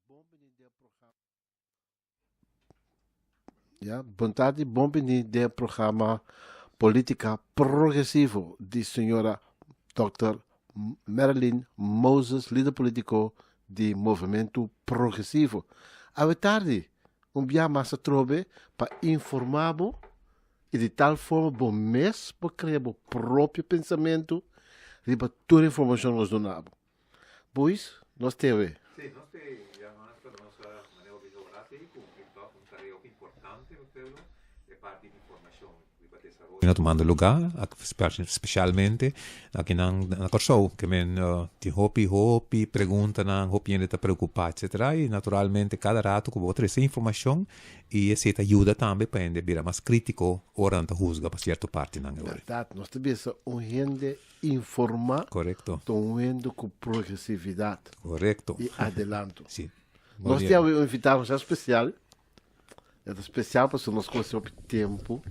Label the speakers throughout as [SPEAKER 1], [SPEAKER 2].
[SPEAKER 1] Bon bini den programa. Ja, bon tardi, bon bini den programa Politica Progresivo di señora Dr. Marilyn Moses, lider politico di Movimento Progresivo. Awe tardi, un bia mas atrobe pa informa bo y di tal forma bo mes por crea bo propio pensamento riba tur informacion nos duna bo. Boys, nos te awe.
[SPEAKER 2] Sí, nos te ya mas pa nos manera bo bisa ora sí cumpli toch un tarea hopi importante pa pueblo e parti di informacion riba desaroyo na tumando lugar specialmente aki nan na Kòrsou ke men tin hopi hopi preguntanan hopi hende ta preocupa etcetera y naturalmente cada rato cu bo trece informacion y esey ta yuda tambe pa hende bira mas critico ora nan ta huzga pa cierto partinan.
[SPEAKER 1] Berdad, nos ta bisa un hende informá
[SPEAKER 2] Korekto.
[SPEAKER 1] ta un hende ku progresividat
[SPEAKER 2] Korekto.
[SPEAKER 1] i adelanto.
[SPEAKER 2] Sí. Muy
[SPEAKER 1] Nos
[SPEAKER 2] bien.
[SPEAKER 1] tin awe un invitado masha spesial. E ta spesial pasobra nos konosé hopi tempu.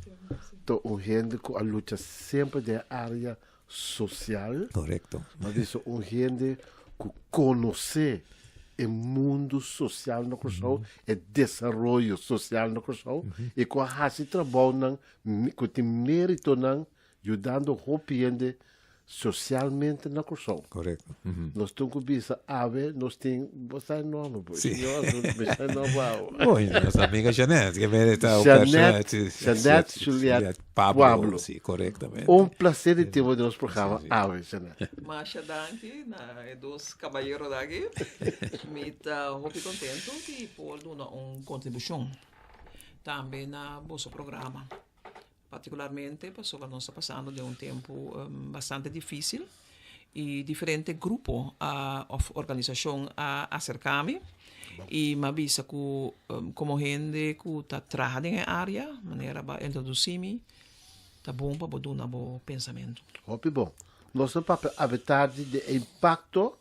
[SPEAKER 1] Ta un hende ku a lucha semper den e área sosial.
[SPEAKER 2] Korekto.
[SPEAKER 1] Nos bisa un hende ku konosé e mundu sosial na Kòrsou, e desaroyo sosial na Kòrsou i ku a hasi trabounan ku tin méritonan Yudando hopi hende socialmente na Kòrsou.
[SPEAKER 2] Korekto.
[SPEAKER 1] Nos tin ku bisa awe nos tin, bo sa e nòmber bo?
[SPEAKER 2] Sí.
[SPEAKER 1] Mi sa e nòmber awe.
[SPEAKER 2] Bueno, nos amiga Jeanette, ke mere ta un
[SPEAKER 1] Jeanette,
[SPEAKER 2] persona, sí,
[SPEAKER 1] Jeanette
[SPEAKER 2] sí,
[SPEAKER 1] Juliette
[SPEAKER 2] Pablo,
[SPEAKER 1] Pablo.
[SPEAKER 2] Sí, korektamente.
[SPEAKER 1] Un placer di tin bo den nos programa awe, Jeanette.
[SPEAKER 3] Masha danki na e dos kabayeronan aki. Mi ta hopi kontentu di por duna un kontribushon tambe na boso programa. Partikularmente pasobra nos ta pasando den un tempu bastante difísil i diferente grupo a òf organisashon a aserká mi i mi a bisa ku komo hende ku ta traha den e área, manera bo a introdusí mi, ta bon pa bo duna bo pensamentu.
[SPEAKER 1] Hopi bon. Nos ta papia awe tardi di e impakto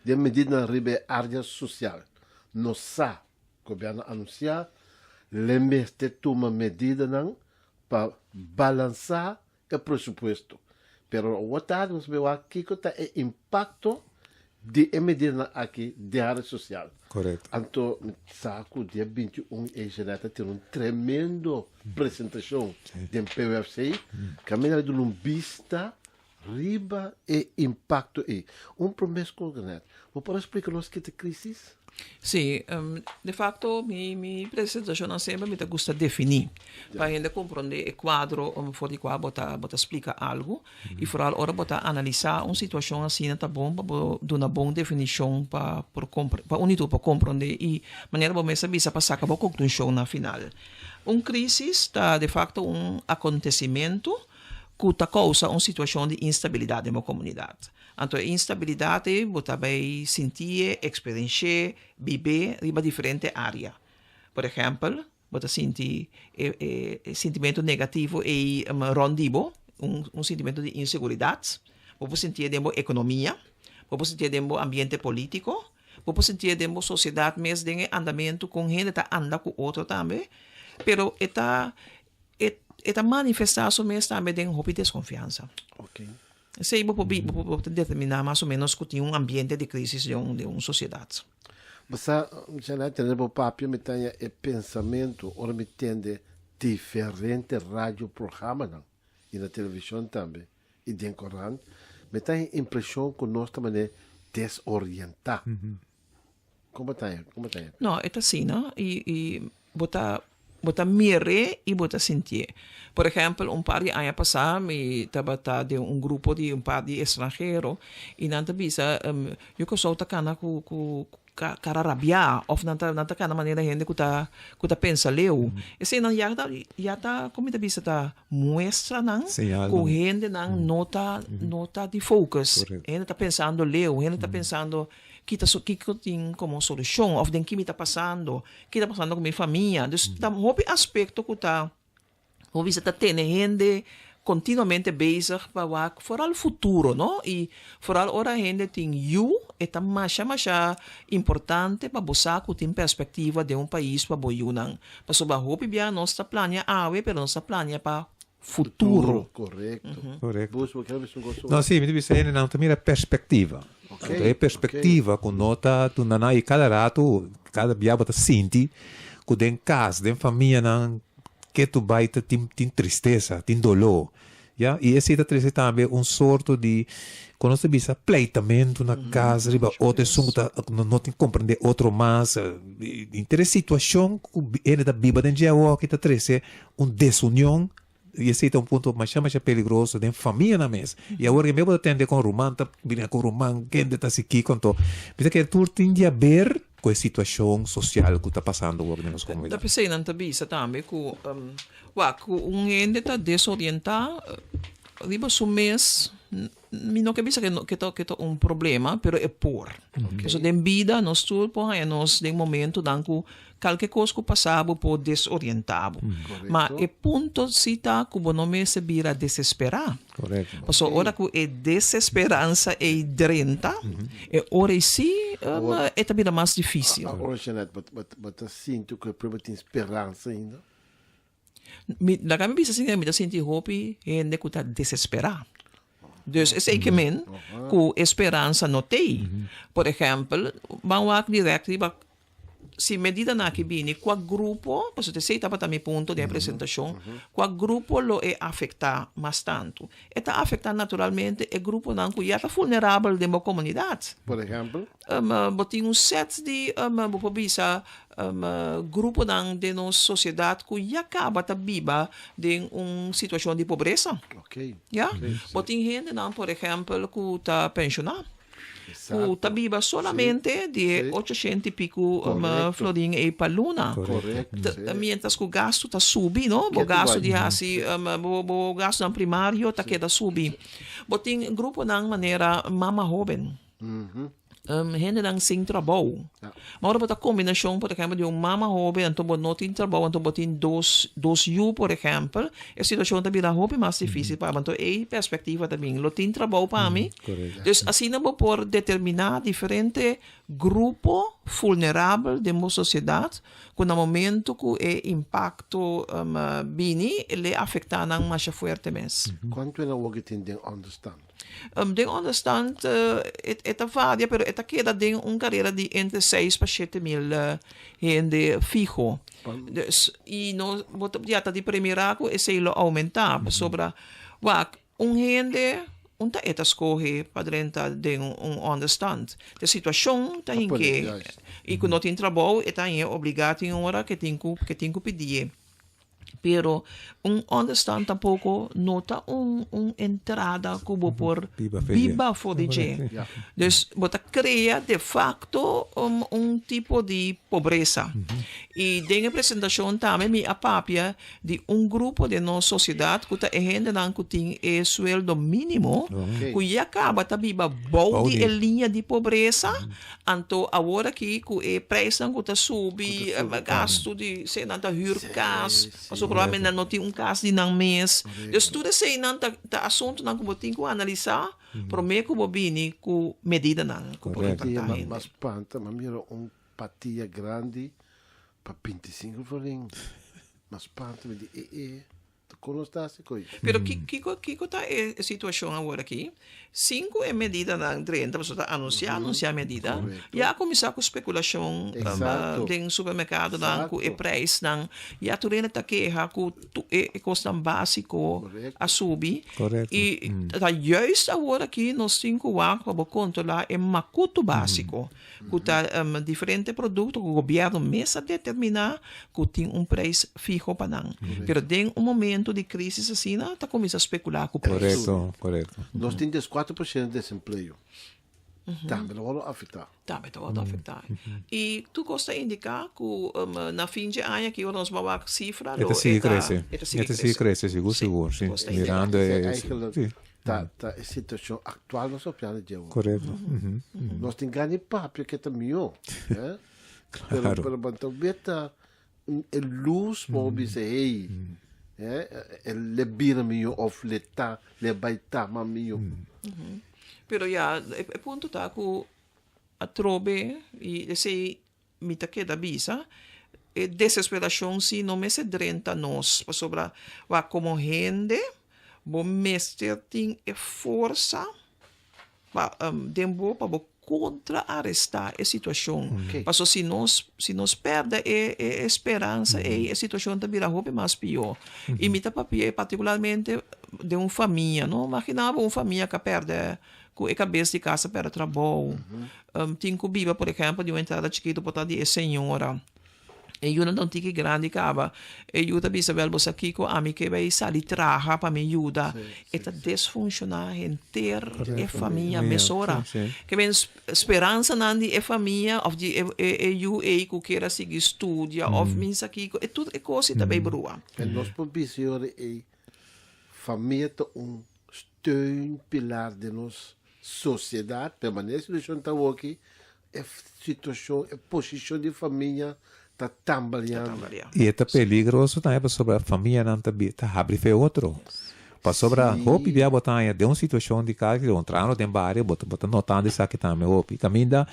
[SPEAKER 1] di e medidanan riba e área sosial. Nos sa Gobierno a anuncia le mester tuma medidanan pa balansa e presupuesto. Pero awor tardi nos bay wak kico ta e impacto di e medidanan aki den area social.
[SPEAKER 2] Correcto.
[SPEAKER 1] Anto mi sa cu dia 21 e Jeanette tin un tremendo presentacion den PUFC. Caminda a duna un bista Riba e impacto ei. Un promes con Renet. Bo por a splica nos ki ta crisis?
[SPEAKER 3] Sí, de facto mi mi presentacionnan semper mi ta gusta definí pa hende comprende e cuadro for di cua bo ta bo ta splica algo y vooral ora bo ta analisa un situacion asina ta bon pa bo duna bon definicion pa por pa un y tur por comprende y manera bo mes a bisa pa saca bo conclusion na final. Un crisis ta de facto un acontecimento ku ta kousa un situashon di instabilidat den bo komunidat. Anto e instabilidat ei bo ta bai sintié, eksperensh'é, bib'é riba diferente área. Por ehèmpel, bo ta sinti e e sintimentu negativo ei rònt di bo, un un sintimentu di inseguridat. Bo por sintié den bo ekonomia, bo por sintié den bo ambiente polítiko, bo por sintié den bo sosiedat mes, den e andamentu kon hende ta anda ku otro tambe. Pero e ta E e ta manifestá su mes tambe den hopi deskonfiansa.
[SPEAKER 1] Ok.
[SPEAKER 3] Esei bo por bi bo por determiná mas o ménos ku tin un ambiente di krísis den un den un sosiedat.
[SPEAKER 1] Bo sa, Jeanette, tende bo papia mi ta haña e pensamentu ora mi tende diferente radio programanan i na televishon tambe i den korant, mi ta haña impreshon ku nos ta manera desorientá. Kon bo ta haña? Kon bo ta haña?
[SPEAKER 3] No, e ta asina i i bo ta bo ta mir'é i bo ta sintié. Por ehèmpel, un par di aña pasá mi tabata den un grupo di un par di estranhero i nan ta bisa yu Kòrsou ta kana ku ku kara rabiá òf nan ta nan ta kana manera hende ku ta ku ta pensa leu. Eseinan ya ta ya ta kon mi ta bisa ta muestra nan ku hendenan no ta no ta di focus. Hende ta pensando leu, hende ta pensando Ki ta kiko tin komo solushon òf den ki mi ta pasando, ki ta pasando ku mi famia. Dus ta hopi aspekto ku ta bo bisa ta tene hende kontinuamente bezig pa wak foral futuro no i foral ora hende tin yu e ta masha masha importante pa bo sa ku tin perspektiva den un pais pa bo yunan pasobra hopi bia nos ta plania awe pero nos ta plania pa futuro.
[SPEAKER 1] Korekto.
[SPEAKER 2] Korekto.
[SPEAKER 1] Bus, bo kier bisa un kos?
[SPEAKER 2] No, si, mi ta bisa hendenan ta mira perspektiva. Anto e perspectiva cu no ta duna nan y cada rato, cada bia bo ta sinti cu den cas, den famianan ke tu bay ta tin tin tristesa, tin dolor. Ya, y esey ta trece tambe un sorto di, con nos ta bisa, pleitamento na cas riba otro, esun cu ta no tin comprende otro mas. Henter e situacion cu hende ta biba den dje awoki ta trece un desunion. Y esey ta un punto masha masha peligroso den famianan mes. Y awor ke bo ta tende con ruman ta bini cu ruman, kende ta haci kiko anto. Mi ta kere tur tin di haber cu e situacion social cu ta pasando awor den nos comunidad.
[SPEAKER 3] Ta pesey nan ta bisa tambe cu wak cu un hende ta desorienta riba su mes, mi no ke bisa ke ta ke ta un problema pero e por. Pasobra den bida nos tur por haña nos den momentonan cu Kalke kos ku pasa bo por desorientá bo. Ma e punto si ta ku bo no mester bira desesperá. Pasobra ora ku e desesperansa ei drenta, e ora ei si e ta bira mas difísil.
[SPEAKER 1] Ora Jeanette, bo ta sinti ku e pueblo tin speransa ainda?
[SPEAKER 3] Mi, laga mi bisa asina, mi ta sinti hopi hende ku ta desesperá. Dus esei ke men ku e speransa no t'ei. Por ehèmpel, ban wak dirèkt riba si medidanan aki bini, kua grupo, pasobra esei tabata mi punto den e presentashon, kua grupo lo e afektá mas tantu? E ta afektá naturalmente e gruponan ku ya ta vulnerabel den bo komunidat.
[SPEAKER 1] Por ehèmpel?
[SPEAKER 3] Bo tin un sèt di, bo por bisa, gruponan den nos sosiedat ku ya kaba ta biba den un situashon di pobresa. Ya. Bo tin hendenan, por ehèmpel, ku ta penshoná, ku ta biba solamente di e ochoshent i piku florin ei pa luna. Miéntras ku gastu ta subi, no? Bo gastu di hasi, bo gastunan primario ta keda subi. Bo tin gruponan manera mama hóben. Hendenan sin trabou. Ma ora bo ta kombinashon, por ehèmpel, di un mama hoben anto bo no tin trabou, anto bo tin dos, dos yu, por ehèmpel, e situashon ta bira hopi mas difísil pa bo. Anto ei perspektiva ta bin, lo tin trabou pa mi? Dus asina bo por determiná diferente grupo vulnerabel den bo sosiedat ku na momento ku e impakto bini, e le afektá nan masha fuerte mes.
[SPEAKER 1] Kuantu nan wou ke tin den ònderstand?
[SPEAKER 3] Den onderstand e ta varia, pero e ta keda den un karera di entre seis pa 7000 hende fiho. Dus, i no, bo ta ya ta di premirá ku esei lo oumentá, pasobra wak, un hende un ta e ta skohe pa drenta den un onderstand. De situashon ta hink'é, i ku no tin trabou e ta hañ'é obligá tin ora ke tin ku ke tin ku pidié. Pero un onderstand tampoco no ta un, un entrada ku bo por biba for di dje. Dus bo ta krea de facto un, un tipo di pobresa. I den e presentashon tambe mi a papia di un grupo den nos sosiedat ku ta e hendenan ku tin e sueldo mínimo, ku ya kaba ta biba bou di e liña di pobresa. Anto awor aki ku e prijsnan ku ta subi, gastu di se nan ta hür kas, pasobra probablemente nan no tin un kas di nan mes. Dus tur eseinan ta ta asuntunan ku bo tin ku analisá promé ku bo bini ku medidanan ku por impaktá hende.
[SPEAKER 1] Mas spanta, mi a mira un patia grandi pa bintisinko florin. Mas spanta, mi di e e. Ta kon nos ta hasi koe?
[SPEAKER 3] Pero kiko kiko ta e situashon awor aki? Sin ku e medidanan drenta, pasobra ta anunsiá anunsiá medida, ya a kuminsá ku spekulashon den supermerkadonan ku e preisnan. Ya tur hende ta keha ku e kosnan básiko a subi. I ta juist awor aki nos tin ku wak pa bo kontrolá e makutu básiko. Ku ta diferente produkto ku gobièrnu mes a determiná ku tin un preis fiho pa nan. Pero den un momento di krísis asina ta kuminsá spekulá ku preis.
[SPEAKER 2] Korekto, korekto.
[SPEAKER 1] Nos tin 14% di desempleo. Tambe ta wòrdu afektá.
[SPEAKER 3] Tambe ta wòrdu afektá. I tur kos ta indiká ku na fin dje aña aki ora nos bai wak sifra
[SPEAKER 2] lo e ta sigui krese. E ta sigui krese sigur sigur, si. Mirando e.
[SPEAKER 1] Ta ta e situacion actual nos papia na dje.
[SPEAKER 2] Correcto.
[SPEAKER 1] Nos tin gana di papia ke ta mihó. Eh? Pero
[SPEAKER 2] Claro.
[SPEAKER 1] pero bo ta weta e luz bo bisa hey. Eh, e le bira mihó of le ta le bai ta mas mihó.
[SPEAKER 3] Pero ya, e e punto ta ku atrobe i esei Mi ta keda bisa, e desesperashon si no mester drenta nos, pasobra wak komo hende bo mester tin e forsa pa den bo pa bo kontra-arestá e situashon. Paso si nos si nos pèrdè e e speransa ei, e situashon ta bira hopi mas pió. I mi ta papia partikularmente den un famia, no? Maginá bo un famia ku a pèrdè, ku e kabes di kas a pèrdè trabou, tin ku biba por ehèmpel di un entrada chikitu por ta di e señora. E yunan ta un tiki grandi kaba. E yu ta bisa, Wèl, bo sa kiko, ami ke bai sali traha pa mi yuda. E ta desfunshoná henter e famia mesora. Ke men speransanan di e famia òf di e yu ei ku kier a sigui studia òf mi sa kiko, e tur e kos ei ta bai brua.
[SPEAKER 1] En nos por bisa yora ei, famia ta un steunpilar den nos sosiedat, pero manera e situashon ta awoki, E situashon, e posishon di famia ta tambaleando.
[SPEAKER 2] I e ta peligroso tambe pasobra famianan ta ta habri fe otro. Pasobra hopi bia bo ta haña den un situashon di kal ki entrando den bario bo ta bo ta notando esaki tambe hopi. Kaminda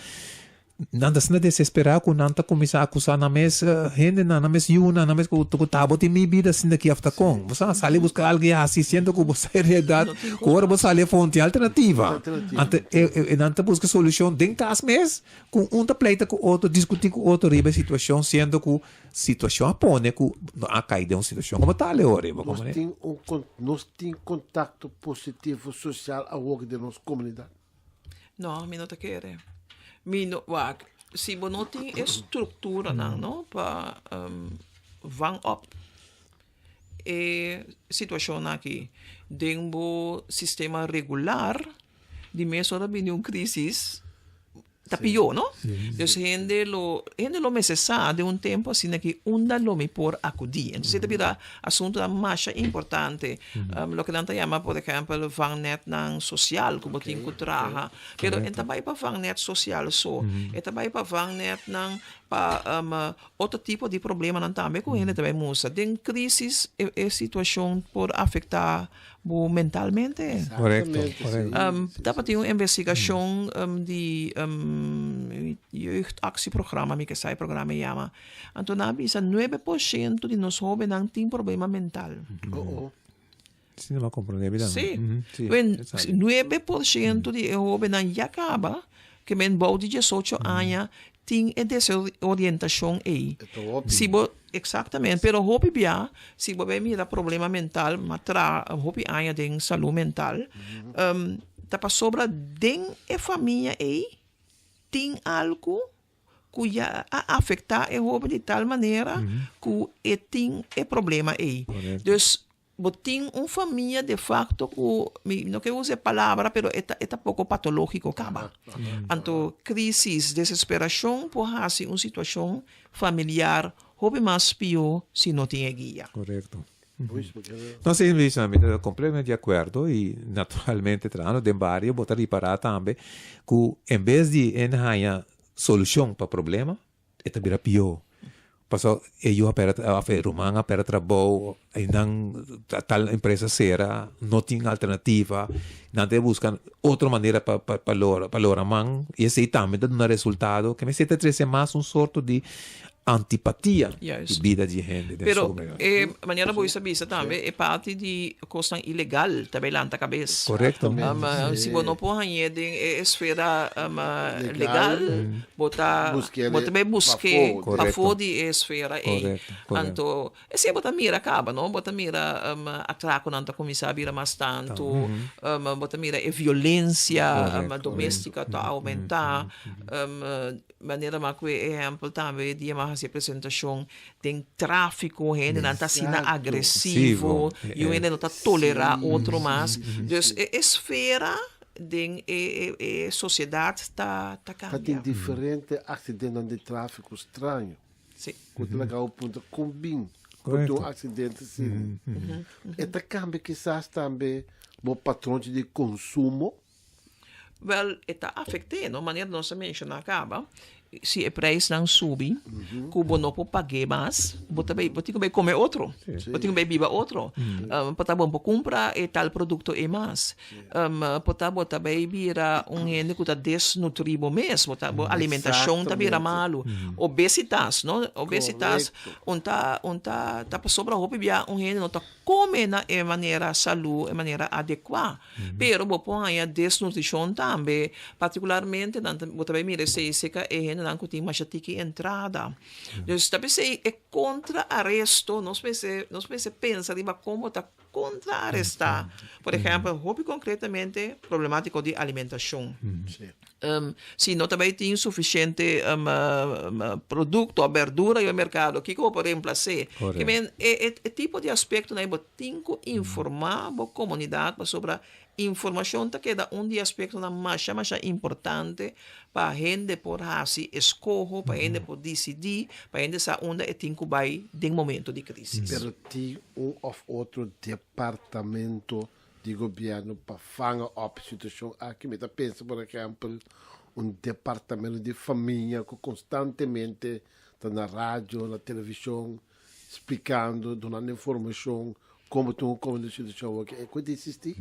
[SPEAKER 2] nan ta asina desesperá ku nan ta kuminsá akusá nan mes hendenan, nan mes yunan, nan mes ku ta bo tin mi bida asinda aki òf ta kon. Bo sa sali buska algu i hasi siendo ku bo sa en realidat ku ora bo sali afó no tin alternativa. Anto e nan ta buska solushon den kas mes ku un ta pleita ku otro, diskutí ku otro riba e situashon siendo ku situashon a pone ku no a kai den un situashon komo tal e ora.
[SPEAKER 1] Nos tin un nos tin kontakto positivo sosial awor den nos komunidat?
[SPEAKER 3] No, mi no ta kere. Mi no, wak, si bo no tin e strukturanan, no, pa vang op e situashonnan aki den bo sistema regular, di mes ora bini un krisis, ta pió, no? Dus hende lo, hende lo mester sa den un tempu asina aki unda lo mi por akudí. Entonces e ta bira asuntunan masha importante. Loke nan ta yama por ehempel vangnetnan sosial ku bo tin ku traha. Pero e ta bai pa vangnet sosial so. E ta bai pa vangnetnan pa otro tipo di problemanan tambe ku hende ta bai mustra. Den krisis e situashon por afektá bo mentalmente.
[SPEAKER 2] Korekto, korekto.
[SPEAKER 3] Tabatin un investigashon di jeugdactieprogramma, mi ke sa e programa yama. Anto nan a bisa nuebe por shento di nos hóbennan tin problema mental.
[SPEAKER 1] Oh oh.
[SPEAKER 2] Sí, no comprende mi
[SPEAKER 3] Sí. Wen 9% di e hóbennan ya kaba, ke men bou di diesocho aña, tin e desorientashon ei.
[SPEAKER 1] E ta hopi.
[SPEAKER 3] Si bo, eksaktamente, pero hopi bia, si bo bai mira problema mental, m'a traha hopi aña den salú mental, ta pasobra den e famia ei tin algu ku ya a afektá e hóben di tal manera ku e tin e problema ei. Dus bo tin un famia de facto ku, mi no ke usa e palabra, pero e ta e ta poko patológiko kaba. Anto krisis, desesperashon por hasi un situashon familiar hopi mas pió si no tin e guia.
[SPEAKER 2] Korekto. No, sí, Luis, mi ta completamente di acuerdo y naturalmente trahando den bario bo ta ripara tambe cu en bes di en haya solucion pa problema e ta bira pio. Paso e yu a perde of e ruman a perde trabou y nan tal empresa cera no tin alternativa nan ta busca otro manera pa pa lora pa lora man y esey tambe ta duna resultado ke mester ta trece mas un sorto di antipatia di bida di hende den
[SPEAKER 3] Pero e manera bo a bisa tambe e parti di kosnan ilegal ta bai lanta kabes.
[SPEAKER 2] Korekto.
[SPEAKER 3] Si bo no por hañ'é den e esfera legal bo ta bo ta bai busk'é pafó di e esfera ei. Anto esei bo ta mira kaba no, bo ta mira atrakonan ta kuminsá bira mas tantu, bo ta mira e violensia doméstika ta oumentá. Manera m'a kue ehèmpel tambe dia m'a hasi e presentashon den tráfiko hendenan ta asina agresivo i un hende no ta tolerá otro mas. Dus e esfera den e e sosiedat ta ta
[SPEAKER 1] Ta tin
[SPEAKER 3] kambia.
[SPEAKER 1] diferente aksidentenan di tráfiko straño
[SPEAKER 3] Sí.
[SPEAKER 1] ku ta laga bo puntra kon bin ku tin un aksidente asina. E ta kambia kisas tambe bo patronchi di konsumo.
[SPEAKER 3] Wel, e ta afect'é, no? Manera nos a menciona caba, Si e prijsnan subi, ku bo no por pag'é mas, bo ta bai, bo tin ku bai kome otro, bo tin ku bai biba otro. Por ta bo no por kumpra e tal produkto ei mas. Por ta bo ta bai bira un hende ku ta desnutrí bo mes, bo ta bo alimentashon ta bira malu. Obesitas, no? Obesitas un ta un ta ta pasobra hopi bia un hende no ta kome na e manera salú, e manera adekuá. Pero bo por haña desnutrishon tambe, partikularmente nan ta bo ta bai mira esei serka e hendenan ku tin masha tiki entrada. Dus ta p'esei e kontra aresto nos mester nos mester pensa riba kon bo ta kontra arestá. Por ehèmpel, hopi konkretamente problemátiko di alimentashon. Si no ta bai tin sufisiente produkto òf bèrdura riba merkado, kiko bo por remplas'é? Ke men e e tipo di aspektonan ei bo tin ku informá bo komunidat pasobra informashon ta keda un di e aspektonan masha masha importante pa hende por hasi eskoho, pa hende por disidí, pa hende sa unda e tin ku bai den momento di krísis.
[SPEAKER 1] Pero tin un òf otro departamento di gobièrnu pa fanga òp situashon aki. Mi ta pensa por ehèmpel un departamento di famia ku konstantemente ta na radio, na televishon splikando, dunando informashon komo tin un komo den situashon aki. E ku ta eksistí?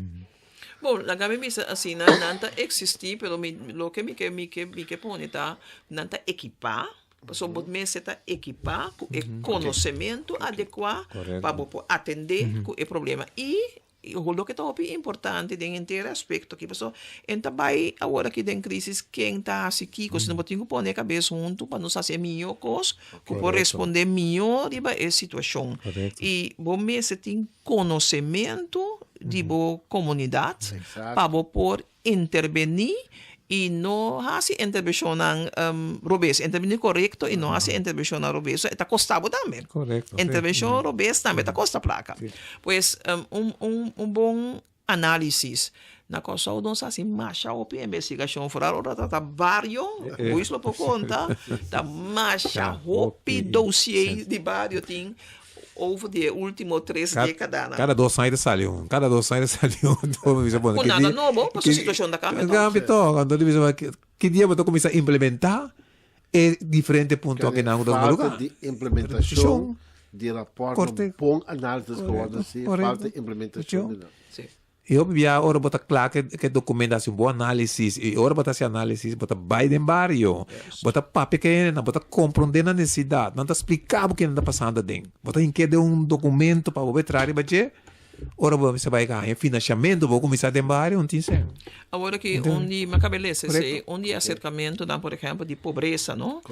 [SPEAKER 3] Bon, laga mi bisa asina, nan ta eksistí pero mi loke mi ke mi ke mi ke pone ta nan ta ekipá. Pasobra bo mester ta ekipá ku e konosementu adekuá pa bo por atendé ku e problema. I loke ta hopi importante den henter e aspekto aki, pasobra e ta bai awor aki den krísis ken ta hasi kiko, sino bo tin ku pone e kabes huntu pa nos hasi e mihó kos ku por respondé mihó riba e situashon. I bo mester tin konosementu di bo komunidat pa bo por Intervení i no hasi intervenshonnan robes. Intervení korekto i no hasi intervenshonnan robes. So e ta kosta bo tambe.
[SPEAKER 2] Korekto.
[SPEAKER 3] Intervenshon robes tambe ta kosta plaka. Pues un un un bon análisis. Na Kòrsou nos hasi masha hopi investigashon. Foral ora ta trata bario, Luis lo por konta, ta masha hopi dosié di bario tin. Over di e ultimo tres décadanan.
[SPEAKER 2] Cada dos aña ta sali un, cada dos aña ta sali un. Anto mi bisa, bueno,
[SPEAKER 3] Ku nada nobo, pasobra e situashon ta kambia
[SPEAKER 2] tòg. Kambia tòg. Anto mi bisa, ki dia bo ta kuminsá implementá e diferente punto akinan ku ta tuma lugá?
[SPEAKER 1] Falta di implementashon di rapòrtnan, bon análisis ku wòrdu hasi, falta implementashon di nan.
[SPEAKER 3] Sí.
[SPEAKER 2] I hopi bia ora bo ta kla ku e dokumento hasi un bon análisis i ora bo ta hasi análisis bo ta bai den bario, bo ta papia ku e hendenan, bo ta komprondé nan nesesidat, nan ta splika bo ke nan ta pasando aden. Bo ta hink'é den un dokumento pa bo bai traha riba dje, ora bo bisa bai haña finansiamentu bo kuminsá den bario un tin sèn.
[SPEAKER 3] Awor aki un di, mi a kaba e lesa esei, un di e aserkamentunan por ehèmpel di pobresa no,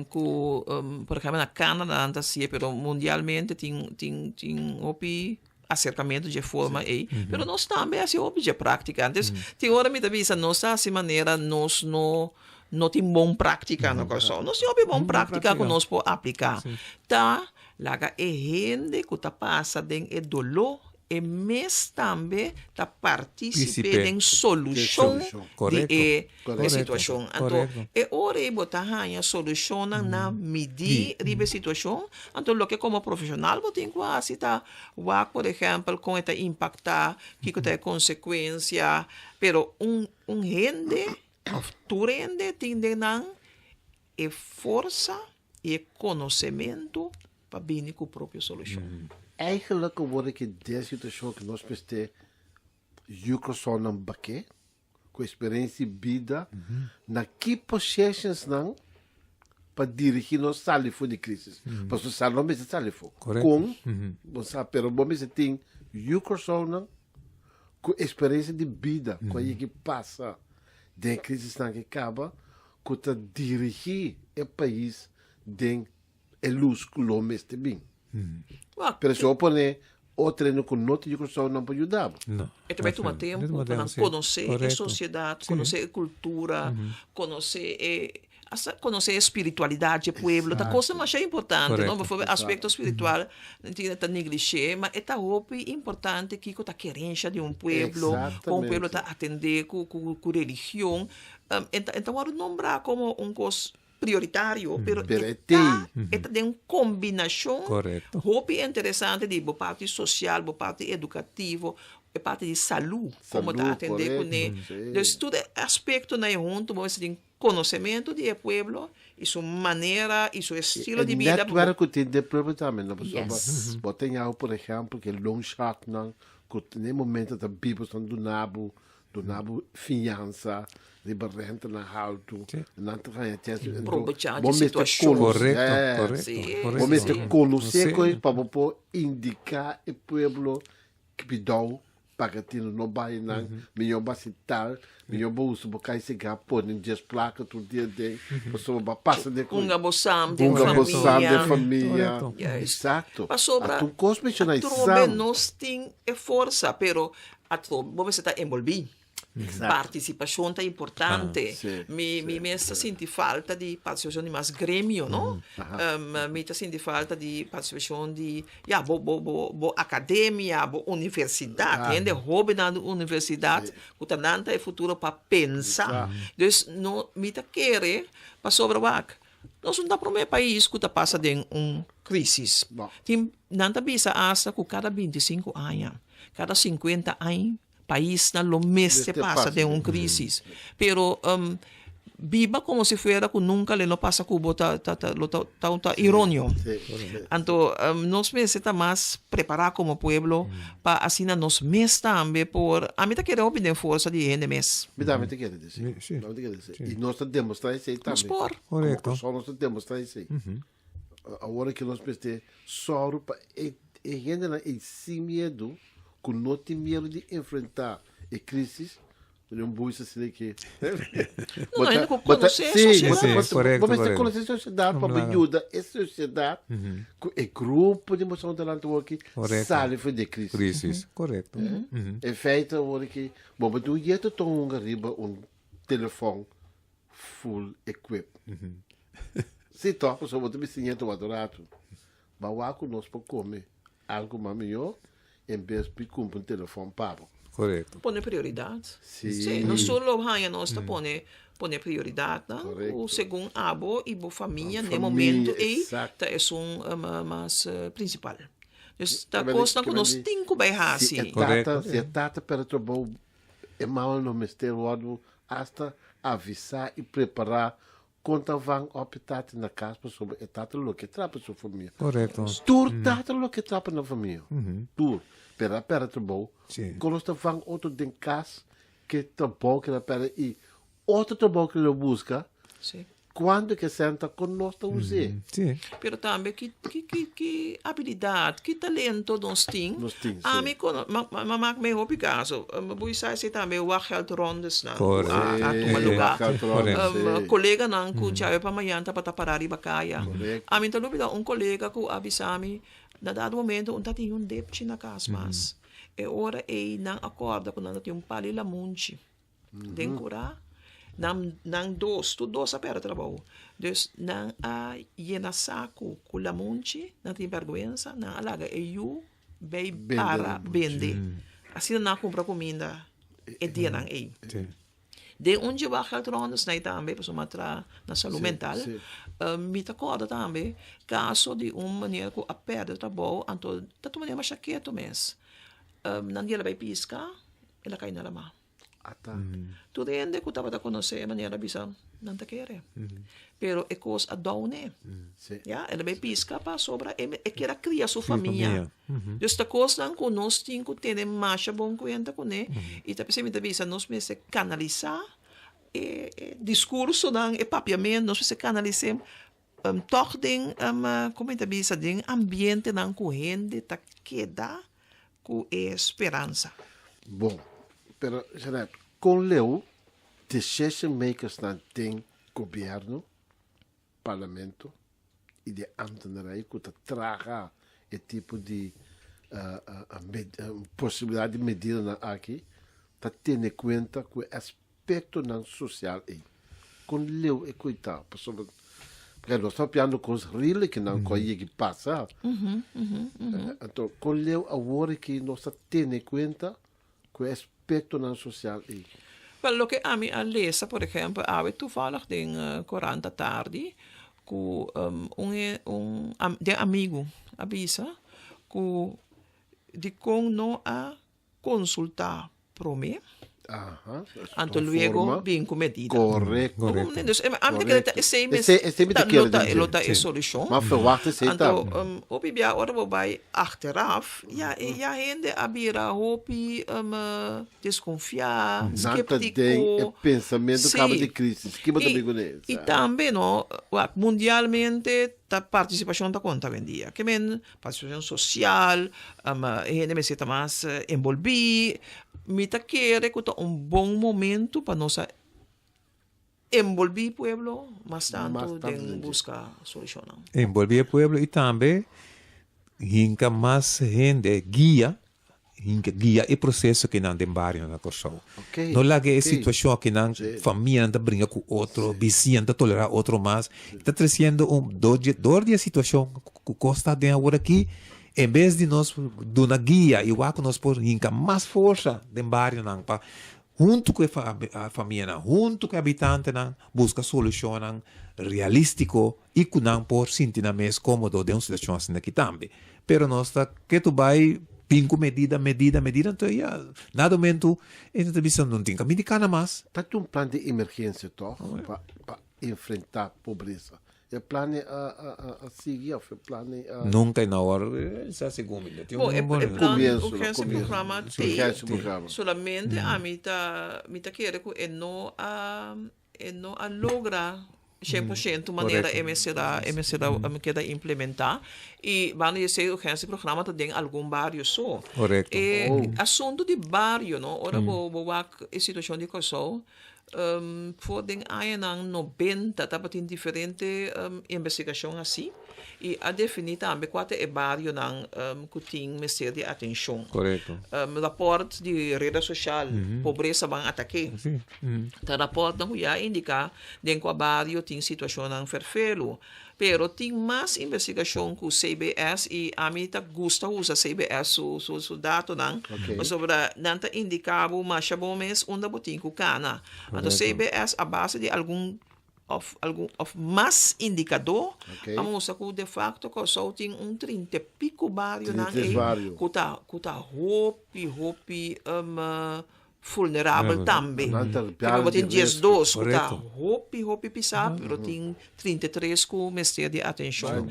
[SPEAKER 3] ku por ehèmpel na Canada nan ta hasié pero mundialmente tin tin tin hopi aserkamentu dje forma ei, pero nos tambe hasi hopi dje práktika. Antes, tin ora mi ta bisa nos ta hasi manera nos no no tin bon práktika na Kòrsou. Nos tin hopi bon práktika ku nos por apliká. Ta laga e hende ku ta pasa den e doló, e mes tambe ta partísipe den solushon di e situashon. Anto e ora ei bo ta haña solushonnan na midí riba e situashon. Anto loke komo profeshonal bo tin ku hasi ta wak por ehèmpel kon e ta impaktá, kiko ta e konsekuensia, pero un un hende òf tur hende tin den nan e forsa i e konosementu pa bini ku propio solushon.
[SPEAKER 1] Eigenlijk word ik in den situashon ku nos mester yu kòrsounan bak'é ku eksperensia di bida na ki positions-nan pa dirigí nos sali for di krisis. Pasobra sa no mester sali for. Kon, bo sa, pero bo mester tin yu kòrsounan ku eksperensia di bida ku a yega pasa den e krisisnan ke kaba ku ta dirigí e pais den e lus ku lo mester bin. Pero si bo pone otro hende ku no ta di Kòrsou nan por yuda bo.
[SPEAKER 2] No.
[SPEAKER 3] E ta bai tuma tempu pa nan konosé e sosiedat, konosé e kultura, konosé e asta konosé e spiritualidat dje pueblo. Ta kosnan masha importante, no? Biforbel aspekto spiritual tin ta neglishé, ma e ta hopi importante kiko ta kerensha di un pueblo, kon un pueblo ta atendé ku ku religion. E ta wòrdu nombrá komo un kos prioritario, pero
[SPEAKER 1] Pero
[SPEAKER 3] e
[SPEAKER 1] e
[SPEAKER 3] ta,
[SPEAKER 1] tin.
[SPEAKER 3] e ta den un kombinashon
[SPEAKER 2] Korekto.
[SPEAKER 3] hopi interesante di bo parti sosial, bo parti edukativo, e parti di salú, komo ta
[SPEAKER 1] Salú,
[SPEAKER 3] atendé
[SPEAKER 1] korekto,
[SPEAKER 3] kuné.
[SPEAKER 1] sí.
[SPEAKER 3] Dus tur e aspektonan ei huntu bo mester tin. konosementu di e pueblo i su manera i su estilo
[SPEAKER 1] E
[SPEAKER 3] di bida.
[SPEAKER 1] Netwerk ku tin den pueblo tambe, no? Pasobra
[SPEAKER 3] Yes.
[SPEAKER 1] bo tin yau, por ehèmpel, ku e loan sharknan ku na e momento ta biba esnan duna bo, duna bo fiansa riba rentanan haltu, nan ta haña chèns. Enton,
[SPEAKER 3] Probechá di
[SPEAKER 1] bo mester
[SPEAKER 3] situashon.
[SPEAKER 1] konosé.
[SPEAKER 2] Korekto, korekto,
[SPEAKER 3] Sí,
[SPEAKER 2] korekto.
[SPEAKER 1] Bo mester
[SPEAKER 3] sí.
[SPEAKER 1] konosé
[SPEAKER 2] Sí.
[SPEAKER 1] koe pa bo por indiká e pueblo Kpidou pa ke tin no bai nan, miyo ba si tal, miyo bo usa bo kai siga pone djes plaka tur dia den, pasobra bo a pasa den ku.
[SPEAKER 3] Hunga bo sam den
[SPEAKER 1] Hunga bo sam den
[SPEAKER 3] famia.
[SPEAKER 1] famia.
[SPEAKER 3] Juist.
[SPEAKER 1] Exacto.
[SPEAKER 3] Pasobra
[SPEAKER 1] Atun kos menshona e
[SPEAKER 3] atrobe
[SPEAKER 1] sam.
[SPEAKER 3] nos tin e forsa, pero atrobe bo mester ta enbolbí.
[SPEAKER 1] Exacto.
[SPEAKER 3] Partisipashon ta importante.
[SPEAKER 1] Ah, sí,
[SPEAKER 3] Mi,
[SPEAKER 1] sí,
[SPEAKER 3] mi mes ta sinti falta di partisipashon di mas gremio, no? Mi ta sinti falta di partisipashon di, ya, bo, bo, bo, bo akademia, bo universidat. Hende hóbennan di universidat ku ta nan ta e futuro pa pensa. Dus no, mi ta kere pasobra wak, nos no ta promé pais ku ta pasa den un krísis. Tin, nan ta bisa asta ku kada 25 aña, kada 50 aña, Paisnan lo mester pasa den un crisis. Pero um, biba como si fuera cu nunca le no pasa cu bo ta, ta, ta, lo ta, ta, ta ironio. Anto um, nos mester ta mas prepara como pueblo pa asina nos mes tambe por... A mi ta kere hopi den forsa di hende mes.
[SPEAKER 1] Mi tambe ta kere disi.
[SPEAKER 2] Sí.
[SPEAKER 1] Mi tambe ta kere disi. I nos ta demostra esei tambe.
[SPEAKER 3] Nos por.
[SPEAKER 1] Como
[SPEAKER 2] Correcto.
[SPEAKER 1] Kòrsou nos ta demostra esei. Awor aki nos mester sòru pa e e hendenan ei sin miedu, ku no tin miedu di enfrentá e krísis, Bo un buis asina ki.
[SPEAKER 3] No, no, hende ku konosé e sosiedat.
[SPEAKER 2] Sí, korekto,
[SPEAKER 1] Bo mester
[SPEAKER 2] korekto.
[SPEAKER 1] konosé e sosiedat pa bo yuda e sosiedat ku e grupo di moson delante awor aki
[SPEAKER 2] Korekto.
[SPEAKER 1] sali for di e krísis.
[SPEAKER 2] Krísis, korekto.
[SPEAKER 1] En feite awor aki bo bo tin un yeta tonga riba un telefòn full equip. Sí toch, pasobra bo ta bisti ñeto wak rato. Ba wak ku nos por kome algu mas mihó en bes di kumpra un telefòn pa bo.
[SPEAKER 2] Korekto.
[SPEAKER 3] Pone prioridat.
[SPEAKER 1] Sí.
[SPEAKER 3] Sí, nos tur lo haña nos ta pone pone prioridatnan ku
[SPEAKER 1] Korekto.
[SPEAKER 3] segun abo i bo famia
[SPEAKER 1] Bo
[SPEAKER 3] n'e
[SPEAKER 1] famia,
[SPEAKER 3] momento ei
[SPEAKER 1] eksakto.
[SPEAKER 3] ta esun mas prinsipal. Dus ta
[SPEAKER 1] Ke men di
[SPEAKER 3] kosnan
[SPEAKER 1] ke
[SPEAKER 3] ku
[SPEAKER 1] men
[SPEAKER 3] nos
[SPEAKER 1] di
[SPEAKER 3] tin ku bai
[SPEAKER 1] si
[SPEAKER 3] hasi.
[SPEAKER 1] e tata
[SPEAKER 2] Korekto.
[SPEAKER 1] si e tata pèrdè trabou E mama no mester wòrdu asta avisá i prepará kon ta van òp e tata na kas pasobra e tata lo ke trapa su famia.
[SPEAKER 2] Korekto.
[SPEAKER 1] Tur tata lo ke trapa na famia. Tur. Pero a pèrdè trabou.
[SPEAKER 2] Sí.
[SPEAKER 1] Kon nos ta van otro den kas ke trabou ke el a pèrdè i otro trabou ke lo buska.
[SPEAKER 3] Sí.
[SPEAKER 1] Cuanto ke senta con nos ta us'é.
[SPEAKER 2] Sí.
[SPEAKER 3] Pero tambe ki ki ki ki abilidad, ki talento nos tin.
[SPEAKER 1] Nos tin, sí.
[SPEAKER 3] Ami kono, ma ma mak mi hopi kaso. Bo sa esei tambe wachtgeldrondesnan ku
[SPEAKER 2] Correcto.
[SPEAKER 3] a a tuma
[SPEAKER 1] Sí,
[SPEAKER 3] lugá.
[SPEAKER 1] wachtgeldrondes,
[SPEAKER 2] Correcto.
[SPEAKER 1] sí.
[SPEAKER 3] Koleganan ku djawe pa mañan tabata pará riba kaya.
[SPEAKER 1] Correcto.
[SPEAKER 3] Ami ta lubida un kolega ku a bisa mi na dado momento un ta tin un depchi na kas mas. E ora ei nan a kòrda ku nan ta tin un pali lamunchi. Den kurá, nan nan dos, tur dos a pèrdè trabou. Dus nan a yena saku ku lamunchi, nan tin bèrgwensa, nan a laga e yu bei para bende. Asina nan a kumpra kuminda e dianan ei. Den un dje wak gèld snei tambe, pasobra mi a traha na salú mental, mi ta kòrda tambe kaso di un meneer ku a pèrdè trabou, anto ta tuma den masha ketu mes. Nan di el a bai piska, el a kai na lamá.
[SPEAKER 1] Ata.
[SPEAKER 3] Tur hende ku tabata konosé e manera a bisa, nan ta kere. Pero e kos a doune.
[SPEAKER 1] Sí.
[SPEAKER 3] Ya, el a bai piska pasobra e e kier a kria su
[SPEAKER 2] Famia.
[SPEAKER 3] famia. Dus ta kosnan ku nos tin ku tene masha bon kuenta kuné i ta p'esei mi ta bisa nos mester kanalisá e e diskursonan, e papiamentu, nos mester kanalis'é tòg den, komo mi ta bisa, den ambientenan ku hende ta keda ku e speransa.
[SPEAKER 1] Bon, pero Jeanette, kon leu decision makersnan den gobierno, parlamento y den ambtenarai ku ta traha e tipo di posibilidad di medidanan aki ta tene kuenta ku e aspectonan social ei? Kon leu e koitá? Pasobra porque nos ta papiando kos real ki nan ku a yegi pasa. Anto kon leu awor ki nos ta tene kuenta ku e aspectonan social ei?
[SPEAKER 3] Wel, loke ami a lesa, por ehempel, awe toevallig den korant atardi, ku un un den amigu a bisa ku dikon no a konsultá promé.
[SPEAKER 1] Aha.
[SPEAKER 3] Anto luego
[SPEAKER 1] Forma.
[SPEAKER 3] bin ku medida.
[SPEAKER 1] Korekto.
[SPEAKER 2] Korekto.
[SPEAKER 3] Dus ami ta kere ta esei mes
[SPEAKER 1] Esei mi ta
[SPEAKER 3] ta
[SPEAKER 1] kere
[SPEAKER 3] lo ta
[SPEAKER 1] den dje.
[SPEAKER 3] lo ta e solushon.
[SPEAKER 1] Ma verwacht esei ta.
[SPEAKER 3] Anto hopi bia ora bo bai achteraf, ya e ya hende a bira hopi deskonfiá,
[SPEAKER 1] Nan ta den e
[SPEAKER 3] skeptiko.
[SPEAKER 1] pensamentu kaba
[SPEAKER 3] Sí.
[SPEAKER 1] di krisis. Ki bo ta
[SPEAKER 3] I
[SPEAKER 1] bin kuné?
[SPEAKER 3] i tambe no, wak, mundialmente ta partisipashon ta konta awendia. Ke men Partisipashon sosial, e hende mester ta mas enbolbí. Mi ta kere ku ta un bon momentu pa nos a enbolbí pueblo mas tantu den buska solushonnan.
[SPEAKER 2] Enbolbí e pueblo i tambe hinka mas hende, guia, hinka guia e proseso kinan den barionan na Kòrsou. No laga e situashon akinan famianan ta bringa ku otro, bisiñanan ta tolerá otro mas. Ta tresiendo un dor di dor di e situashon ku kos ta den awor aki, en bes di nos duna guia i wak ku nos por hinka mas forsa den barionan pa huntu ku e famianan, huntu ku e habitantenan buska solushonnan realístiko i ku nan por sinti nan mes kómodo den un situashon asina aki tambe. Pero nos ta ketu bai bin ku medida, medida, medida, anto ya na domentu e ta bisa no tin kaminda di kana mas.
[SPEAKER 1] Ta tin un plan di emergensia tòg pa pa enfrentá pobresa? E plan ei a a a a sigui òf e plan ei a.
[SPEAKER 2] Nunka i na ora sa segun mi no tin
[SPEAKER 3] Bo,
[SPEAKER 2] un
[SPEAKER 3] e
[SPEAKER 2] bon.
[SPEAKER 3] e plan
[SPEAKER 1] Komienso,
[SPEAKER 3] urgensia
[SPEAKER 1] komienso.
[SPEAKER 3] programa te
[SPEAKER 1] Urgensia programa.
[SPEAKER 3] solamente ami ta mi ta kere ku e no a E no a logra 100% manera e mester a e mester a keda implementá i banda di esei urgensia programa ta den algun bario so.
[SPEAKER 2] Korekto.
[SPEAKER 3] E asuntu di bario no ora bo bo wak e situashon di Kòrsou for den añanan nobenta tabatin diferente investigashon hasi i a definí tambe kua ta e barionan ku tin mester di atenshon.
[SPEAKER 2] Korekto.
[SPEAKER 3] Rapòrt di reda sosial pobresa ban ataké. Ta rapòrtnan ku ya indiká den kua bario tin situashonnan ferfelu. Pero tin mas investigashon ku CBS i ami ta gusta usa CBS su su su datonan pasobra nan ta indiká bo masha bon mes unda bo tin ku kana. Anto CBS a base di algun òf algun òf mas indikadó a mustra ku defakto Kòrsou tin un trinta i piko barionan ei ku ta ku ta hopi hopi vulnerabel tambe. Kiko bo tin 12 ku ta hopi hopi pisá, pero tin 33 ku mester di atenshon.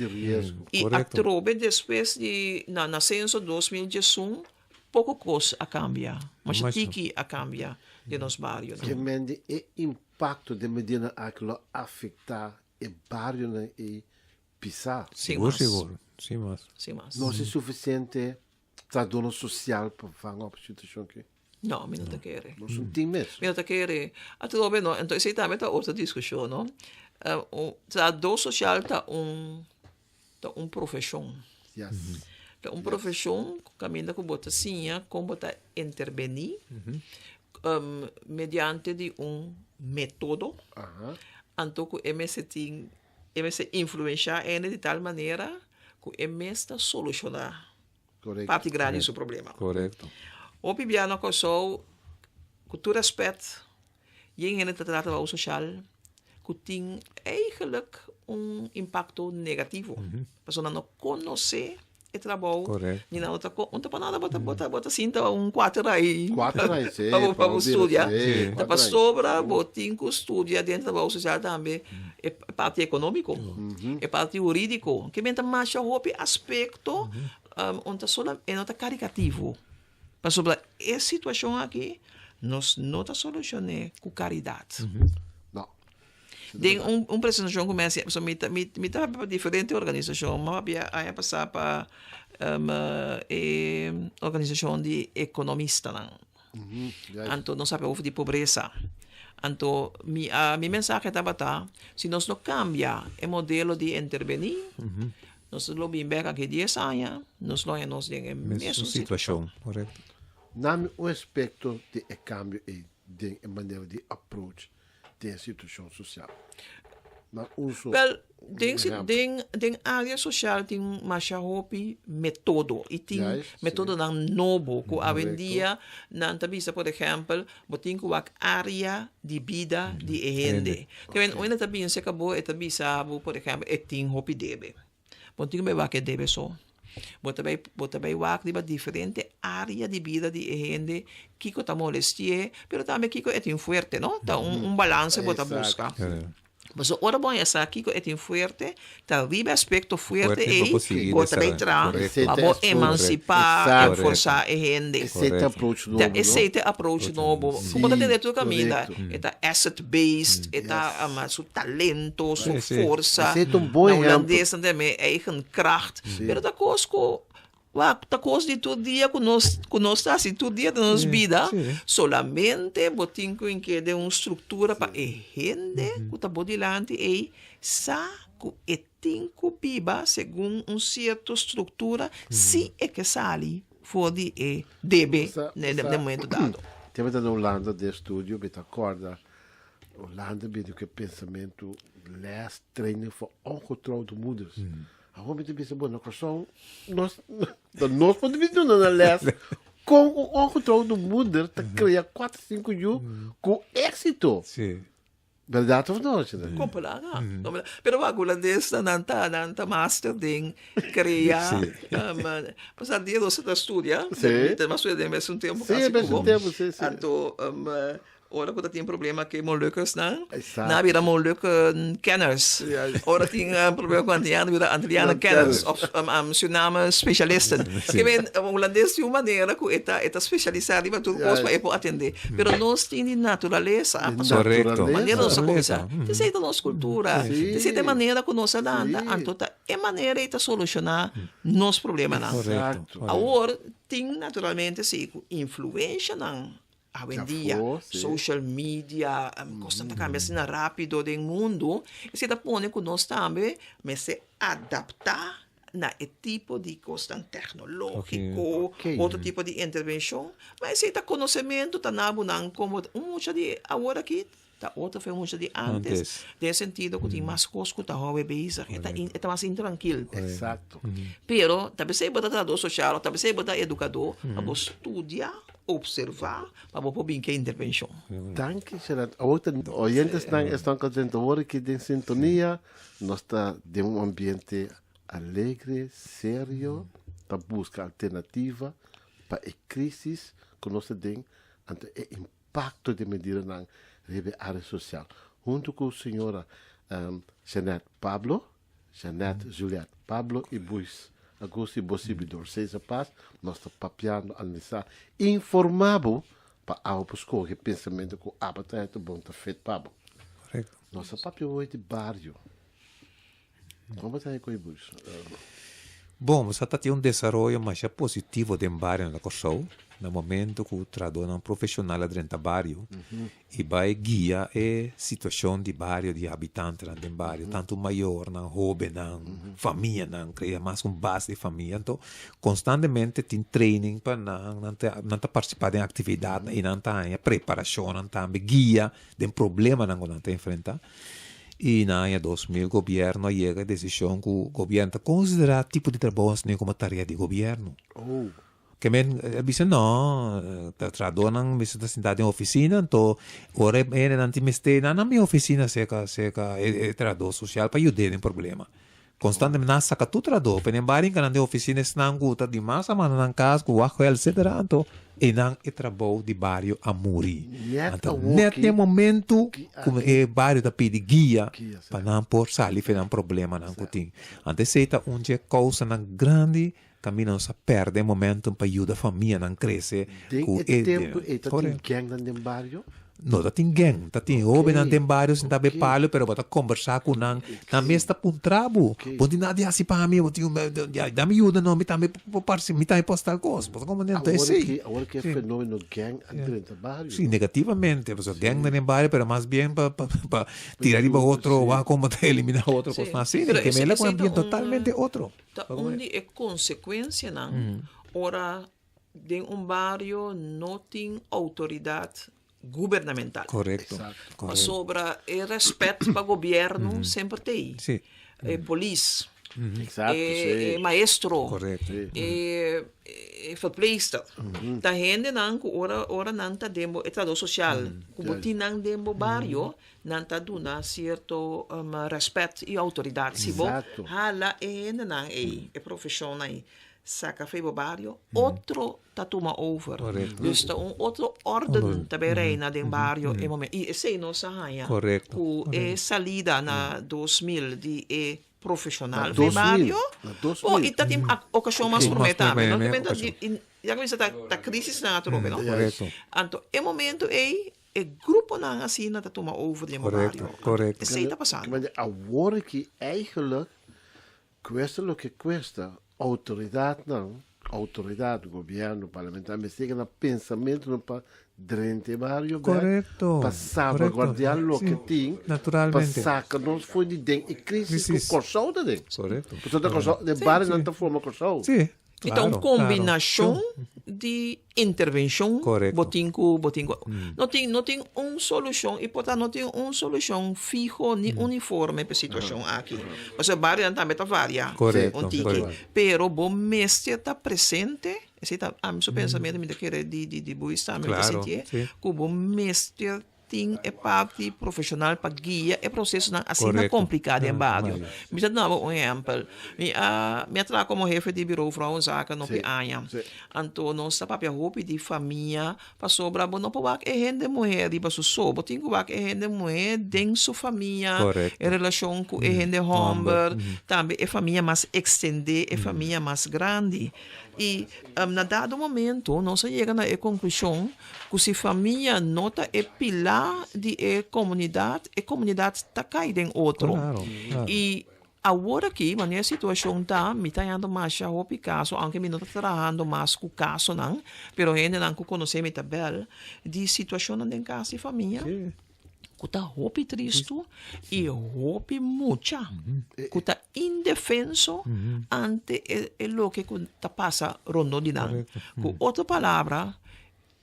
[SPEAKER 3] I atrobe despues di na na senso 2011 poko kos a kambia, masha tiki a kambia den nos barionan.
[SPEAKER 1] Ke mende e impakto den medidanan aki lo afektá e barionan ei pisá?
[SPEAKER 3] Sin
[SPEAKER 2] Sigur,
[SPEAKER 3] mas.
[SPEAKER 2] sigur. Sin mas.
[SPEAKER 3] Sin mas.
[SPEAKER 1] No si sufisiente Trahadónan sosial pa vang op situashon aki?
[SPEAKER 3] No, mi no ta kere.
[SPEAKER 1] Nos un tin mes.
[SPEAKER 3] Mi no ta kere. Atrobe no, enton esei tambe ta otro diskushon, no. Trahadó sosial ta un ta un profeshon.
[SPEAKER 1] Yes.
[SPEAKER 3] Ta un profeshon kaminda ku bo ta siña kon bo ta interbení mediante di un metodo. Anto ku e mester tin e mester influenshá hende di tal manera ku e mes ta solushoná parti grandi di su problema.
[SPEAKER 2] Korekto.
[SPEAKER 3] Hopi bia na Kòrsou, ku tur rèspèt, yen hende ta trata trabou soshal ku tin eigentlik un impakto negativo. Pasobra nan no konosé e trabou, ni nan no ta un ta pa nada bo ta bo ta bo ta sinta un kuater ai
[SPEAKER 1] Kuater ai, sí,
[SPEAKER 3] pa bo pa
[SPEAKER 1] pa
[SPEAKER 3] bo
[SPEAKER 1] bo bira,
[SPEAKER 3] studia.
[SPEAKER 1] sí,
[SPEAKER 3] Ta
[SPEAKER 1] kuater ai.
[SPEAKER 3] pasobra bo tin ku studia den trabou sosial tambe e parti ekonómiko, e parti hurídiko. Ke men ta masha hopi aspekto Un ta sola, e no ta karikativo, pasobra e situashon aki nos no ta solushon'é ku karidat.
[SPEAKER 1] No.
[SPEAKER 3] Den un un presentashon ku mi hasi, pasobra mi ta mi mi ta papia pa diferente organisashon, mi a papia aña pasá pa e organisashon di ekonomistanan. Anto nos a papia over di pobresa. Anto mi a mi mensahe tabata, si nos no kambia e modelo di intervení, Nos lo bin bek aki dies aña, nos lo haña nos den e mesun
[SPEAKER 2] situashon. Korekto.
[SPEAKER 1] Nami un aspekto di e kambio ei den e manera di approach den e situashon sosial. Na un so
[SPEAKER 3] Wel, den,
[SPEAKER 1] ehèmpel.
[SPEAKER 3] den, den área sosial tin masha hopi metodo i tin
[SPEAKER 1] Juist, sí.
[SPEAKER 3] metodonan nobo ku
[SPEAKER 1] Korekto.
[SPEAKER 3] awendia nan ta bisa, por ehèmpel, bo tin ku wak área di bida di e hende. Te men unda ta bin serka bo e ta bisa bo, por ehèmpel, e tin hopi debe. Bo no tin ku bai wak e debe so. Bo ta bai bo ta bai wak riba diferente área di bida di e hende, kiko ta molesti'é, pero tambe kiko e tin fuerte, no? Ta un un balanse bo ta buska. Pasobra ora bo haña sa kiko e tin fuerte, ta riba e aspekto fuerte ei bo ta bai traha pa bo emansipá, enforsá e hende.
[SPEAKER 1] Esei ta approach nobo, no?
[SPEAKER 3] Esei ta e approach nobo. Ku bo ta tende tur kaminda. E ta asset based, e ta su talento, su forsa.
[SPEAKER 1] Esei ta un bon
[SPEAKER 3] ehèmpel. Na hulandes nan ta yama e eigen kracht. Pero ta kos ku Wak, ta kos di tur dia ku nos ku nos ta hasi tur dia den nos bida, solamente bo tin ku ink'é den un struktura pa e hende ku ta bo dilanti ei sa ku e tin ku biba segun un sierto struktura si e ke sali for di e debe den e momento dado.
[SPEAKER 1] Tempo ta na Hulanda den studio mi ta kòrda Hulanda bini ku e pensamentu les training for ongetrouwde moeders. Awor mi ta bisa, bueno, Kòrsou, nos, ta nos por debí duna nan les kon un ongetrouwde moeder ta kria kuater, sinku yu ku éksito.
[SPEAKER 2] Sí.
[SPEAKER 1] Bèrdat òf no, Jeanette?
[SPEAKER 3] Kompelá, kompelá. Pero wak, hulandesnan nan ta, nan ta master den krea.
[SPEAKER 2] Sí.
[SPEAKER 3] Pasá dia nos ta studia,
[SPEAKER 1] Sí.
[SPEAKER 3] mi ta studia den mes un tempu
[SPEAKER 1] Sí,
[SPEAKER 3] kasi
[SPEAKER 1] mes
[SPEAKER 3] ku
[SPEAKER 1] un
[SPEAKER 3] bo.
[SPEAKER 1] tempu, sí, sí.
[SPEAKER 3] Anto, Ora ku ta tin problema ku e Molukkers-nan,
[SPEAKER 1] Exacto.
[SPEAKER 3] nan a bira Molukken-kenners. Ora tin problema ku Antillianen, bira Antillianen-kenners of Suriname-specialisten.
[SPEAKER 2] Sí.
[SPEAKER 3] Ke men, Hulandes tin un manera ku e ta e ta spesialisá riba tur kos pa e por atendé. Pero nos tin di naturalesa,
[SPEAKER 1] Di
[SPEAKER 3] pasobra
[SPEAKER 2] Correcto.
[SPEAKER 3] manera nos a
[SPEAKER 2] Naturalesa.
[SPEAKER 3] kuminsá, esei ta nos kultura,
[SPEAKER 1] Sí.
[SPEAKER 3] esei ta e manera ku nos a lanta,
[SPEAKER 1] Sí.
[SPEAKER 3] anto ta e manera ei ta solushoná nos problemanan.
[SPEAKER 2] Correcto.
[SPEAKER 1] Exacto.
[SPEAKER 3] Awor tin naturalmente si ku influenshanan Awendia, social media, kosnan ta kambia asina rápido den mundu, esei ta pone ku nos tambe mester adaptá na e tipo di kosnan tèknológiko, otro tipo di intervenshon. Ma esei ta konosementu, ta na bo nan komo un mucha di awor aki ta otro for e mucha di ántes, den e sentido ku tin mas kos ku ta hou e bezig, e ta e ta mas intrankil. Pero ta p'esei bo ta trahadó sosial òf ta p'esei bo ta edukadó pa bo studia. Observá pa bo por bin ke intervenshon.
[SPEAKER 1] Danki Jeanette. Awor ta oyentesnan esnan ku drenta awor aki den sintonia. Nos ta den un ambiente alegre, serio, ta buska alternativa pa e crisis ku nos ta den, anto e impacto di medidanan riba e area social. Hunto ku señora Jeanette Pablo, Jeanette Juliette Pablo y Buis Agosto y bo sirbidor Cesar Paz, nos ta papiando, analisá, informá bo pa abo por scoge pensamento cu abo ta hete bon ta fit pa bo.
[SPEAKER 2] Correcto.
[SPEAKER 1] Nos ta papia hoy di bario. Con bo ta haya cu Buis?
[SPEAKER 2] Bon, nos ta tin un desaroyo masha positivo den bario na Kòrsou, na momento ku trahadónan profeshonal a drenta bario i bai guia e situashon di bario, di habitantenan den bario, tantu mayornan, hóbennan, famianan, krea mas un base di famia. Anto, konstantemente tin training pa nan, nan ta nan ta partisipá den aktividatnan i nan ta haña preparashonnan tambe, guia den problemanan ku nan ta enfrentá. I na aña 2000 gobièrnu a yega e desishon ku gobièrnu ta konsiderá tipo di trabou asina komo tarea di gobièrnu. Ke men a bisa no, ta trahadónan mester ta sintá den ofisina, anto ora e hendenan tin mester nan nan bin ofisina serka serka e trahadó sosial pa yud'é den problema. Konstantemente nan a saka tur trahadó, pero den baria nan den ofisina esnan ku ta di mas a manda nan kas ku wak gel etcetera, anto einan e trabou di bario a muri. Anto nèt den momentu ku e bario ta pidi guia pa nan por sali for nan problemanan ku tin. Anto esei ta un dje kousanan grandi kaminda nos a pèrdè momentum pa yuda famianan krese
[SPEAKER 1] Den
[SPEAKER 2] ku
[SPEAKER 1] e
[SPEAKER 2] e
[SPEAKER 1] tempu ei ta tin gèngnan den bario?
[SPEAKER 2] No ta tin gèng, ta tin hóbennan den bario sintá be palo pero bo ta kombersá ku nan, nan mes ta puntra bo, bo no tin nada di hasi pa mi, bo tin ya dami yuda no, mi tambe por parse, mi tambe por hasi tal kos, bo ta komprendé? Anto esei.
[SPEAKER 1] Awor ki e fenómeno gèng a drenta bario.
[SPEAKER 2] Sí, negativamente, pasobra gèng ta den bario pero mas bien pa pa tira riba otro, wak komo ta eliminá otro, kosnan asina, ke mela ku un ambiente totalmente otro.
[SPEAKER 3] Ta un di e konsekuensianan ora den un bario no tin outoridat gubernamental.
[SPEAKER 2] Korekto.
[SPEAKER 3] Pasobra e rèspèt pa gobièrnu semper t'ei.
[SPEAKER 2] Sí.
[SPEAKER 3] E polis.
[SPEAKER 1] Exacto,
[SPEAKER 3] e,
[SPEAKER 1] sí.
[SPEAKER 3] e maestro,
[SPEAKER 2] Correcto.
[SPEAKER 3] e, e verpleegster. Ta hendenan ku ora ora nan ta den bo e trahadó sosial, ku bo tin nan den bo bario, nan ta duna sierto rèspèt i outoridat. Si bo hala e hendenan ei, e profeshonnan ei, saka for di bo bario, otro ta tuma over. Dus ta un otro órden ta bai reina den bario e momento. I esei nos a haña ku e salida na 2000 di e profeshonal for di bario. Bo, i ta tin okashon mas promé tambe. No ta ya kuminsá ta krisisnan atrobe, no? Anto e momento ei E gruponan asina ta tuma over den bo
[SPEAKER 2] Correcto,
[SPEAKER 3] bario.
[SPEAKER 2] correcto.
[SPEAKER 3] Esei ta pasando.
[SPEAKER 1] Kende awor aki eigenlijk cuesta loke cuesta, autoridadnan, autoridad, gobierno, parlamentario, mester yega na pensamentonan pa drenta e bario bek,
[SPEAKER 2] Correcto,
[SPEAKER 1] pa salvaguardia
[SPEAKER 2] correcto.
[SPEAKER 1] loke
[SPEAKER 2] Sí,
[SPEAKER 1] tin, pa
[SPEAKER 2] naturalmente.
[SPEAKER 1] saca nos for di den e crisis cu
[SPEAKER 2] Crisis.
[SPEAKER 1] Corsou ta den.
[SPEAKER 2] Correcto.
[SPEAKER 1] Pasobra ta Corsou, den barionan ta forma Corsou.
[SPEAKER 2] Sí.
[SPEAKER 3] E ta un
[SPEAKER 2] Claro,
[SPEAKER 3] kombinashon
[SPEAKER 2] claro.
[SPEAKER 3] di intervenshon
[SPEAKER 2] Korekto.
[SPEAKER 3] bo tin ku bo tin ku no tin no tin un solushon i por ta no tin un solushon fiho ni uniforme pa e situashon aki. Pasobra barionan tambe ta varia
[SPEAKER 2] Korekto,
[SPEAKER 3] un tiki.
[SPEAKER 2] korekto.
[SPEAKER 3] Pero bo mester ta presente, esei ta ami su pensamentu mi ta kere di di di Buis tambe mi ta
[SPEAKER 2] Claro,
[SPEAKER 3] sintié,
[SPEAKER 2] si.
[SPEAKER 3] ku bo mester Tin e parti profesional pa guia e procesonan asina
[SPEAKER 2] Correcto.
[SPEAKER 3] complica den bario.
[SPEAKER 2] Bario.
[SPEAKER 3] Mi ta duna bo un ehempel. Mi a mi a traha como hefe di Bureau Vrouwenzaken hopi
[SPEAKER 1] Sí,
[SPEAKER 3] aña.
[SPEAKER 1] sí.
[SPEAKER 3] Anto nos ta papia hopi di famia pasobra bo no por wak e hende muher riba su so. Bo tin cu wak e hende muher den su famia,
[SPEAKER 2] Correcto.
[SPEAKER 3] e relacion cu e hende
[SPEAKER 2] Homber.
[SPEAKER 3] homber, tambe e famia mas extende, e famia mas grandi. I na dado momento nos a yega na e conclusion Ku si famia no ta e pilá di e komunidat, e komunidat ta kai den otro. I awor aki, manera e situashon ta, mi ta hañando masha hopi kaso, aunke mi no ta trahando mas ku kasonan, pero hendenan ku konosé mi ta bèl, di situashonnan den kas di famia ku ta hopi tristu i hopi mucha ku ta indefenso ante e loke ku ta pasa rondó di nan. Ku otro palabra,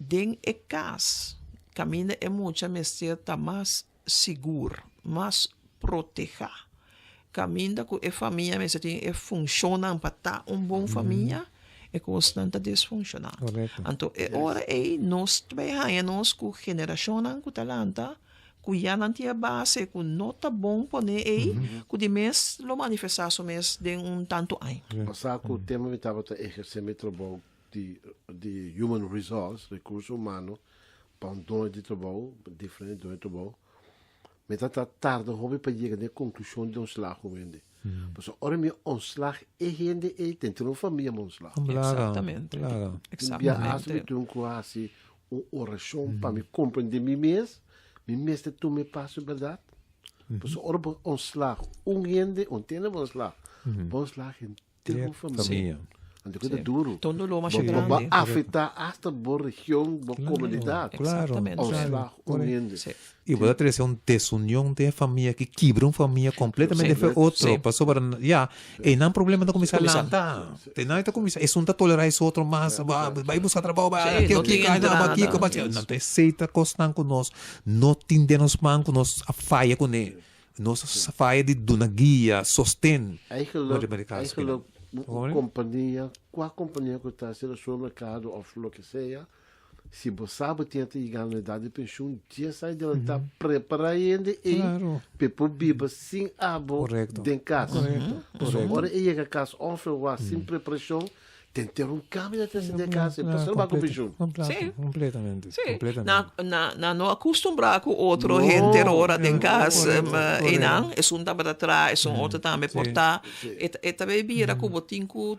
[SPEAKER 3] Den e kas kaminda e mucha mester ta mas sigur, mas protehá. Kaminda ku e famia mester tin e funshonnan pa ta un bon famia, e kosnan ta disfunshoná. Anto e ora ei nos ta bai haña nos ku generashonnan ku ta lanta ku ya nan tin e base ku no ta bon pone ei, ku di mes lo manifestá su mes den un tantu aña.
[SPEAKER 1] Pasá ku tempu mi tabata ehersé mi trabou di di human resource, recurso humano, pa un doño di trabou, diferente doño di trabou, mi ta ta tarda hopi pa yega na e conclusion di ontslag un hende. Pasobra ora mi ontslag e hende ei, ten tur un famia mi ontslag.
[SPEAKER 3] Exactamente.
[SPEAKER 2] Claro.
[SPEAKER 1] Un bia hasi mi tin cu hasi un oracion pa mi comprende mi mes, mi mester tuma e paso berdad. Pasobra ora bo ontslag un hende, un tende bo ontslag, bo ontslag henter un famia.
[SPEAKER 2] Famia.
[SPEAKER 1] Anto ku ta duro.
[SPEAKER 3] Ta un doló masha
[SPEAKER 1] Bo bo
[SPEAKER 3] grandi.
[SPEAKER 1] afektá asta bo region, bo komunidat.
[SPEAKER 2] Claro,
[SPEAKER 3] Exactamente.
[SPEAKER 1] Ontslag un hende.
[SPEAKER 3] Sí.
[SPEAKER 2] I bo ta trese un desunion den e famia ki kibra un famia kompletamente
[SPEAKER 3] Sí.
[SPEAKER 2] fe otro.
[SPEAKER 3] Sí.
[SPEAKER 2] Pasobra ya, einan problema ta kuminsá
[SPEAKER 3] Kuminsá.
[SPEAKER 2] lanta. Einan ta kuminsá, esun ta tolerá es otro mas, ba bai buska trabou, ba
[SPEAKER 3] Sí,
[SPEAKER 2] aki
[SPEAKER 3] no
[SPEAKER 2] aki,
[SPEAKER 3] tin
[SPEAKER 2] kai na, ba
[SPEAKER 3] entrada.
[SPEAKER 2] kiko, ba Nan ta esei ta kosnan ku nos no tin den nos man ku nos a faya kuné. Nos a faya di duna guia, sosten.
[SPEAKER 1] Eigenlijk, eigenlijk un kompania, kua kompania ku ta sea supermerkado òf loke sea, si bo sa bo tin ta yega na edat di penshun, dje sa adelantá prepará hende ei pa e por biba sin abo den kas. Pasobra ora e yega kas ònferwagt sin preparashon, Ten ter un cambio na trese den casa e pastor ba cu pensioen.
[SPEAKER 3] Sí.
[SPEAKER 2] Completamente.
[SPEAKER 3] Sí.
[SPEAKER 2] Completamente.
[SPEAKER 3] Na, na, na no acostumbra cu otro
[SPEAKER 1] No.
[SPEAKER 3] hende ora den cas.
[SPEAKER 2] Correcto,
[SPEAKER 3] E nan,
[SPEAKER 2] correcto.
[SPEAKER 3] esun tabata tra, esun otro tambe por ta. E ta, e ta bay bira cu bo tin cu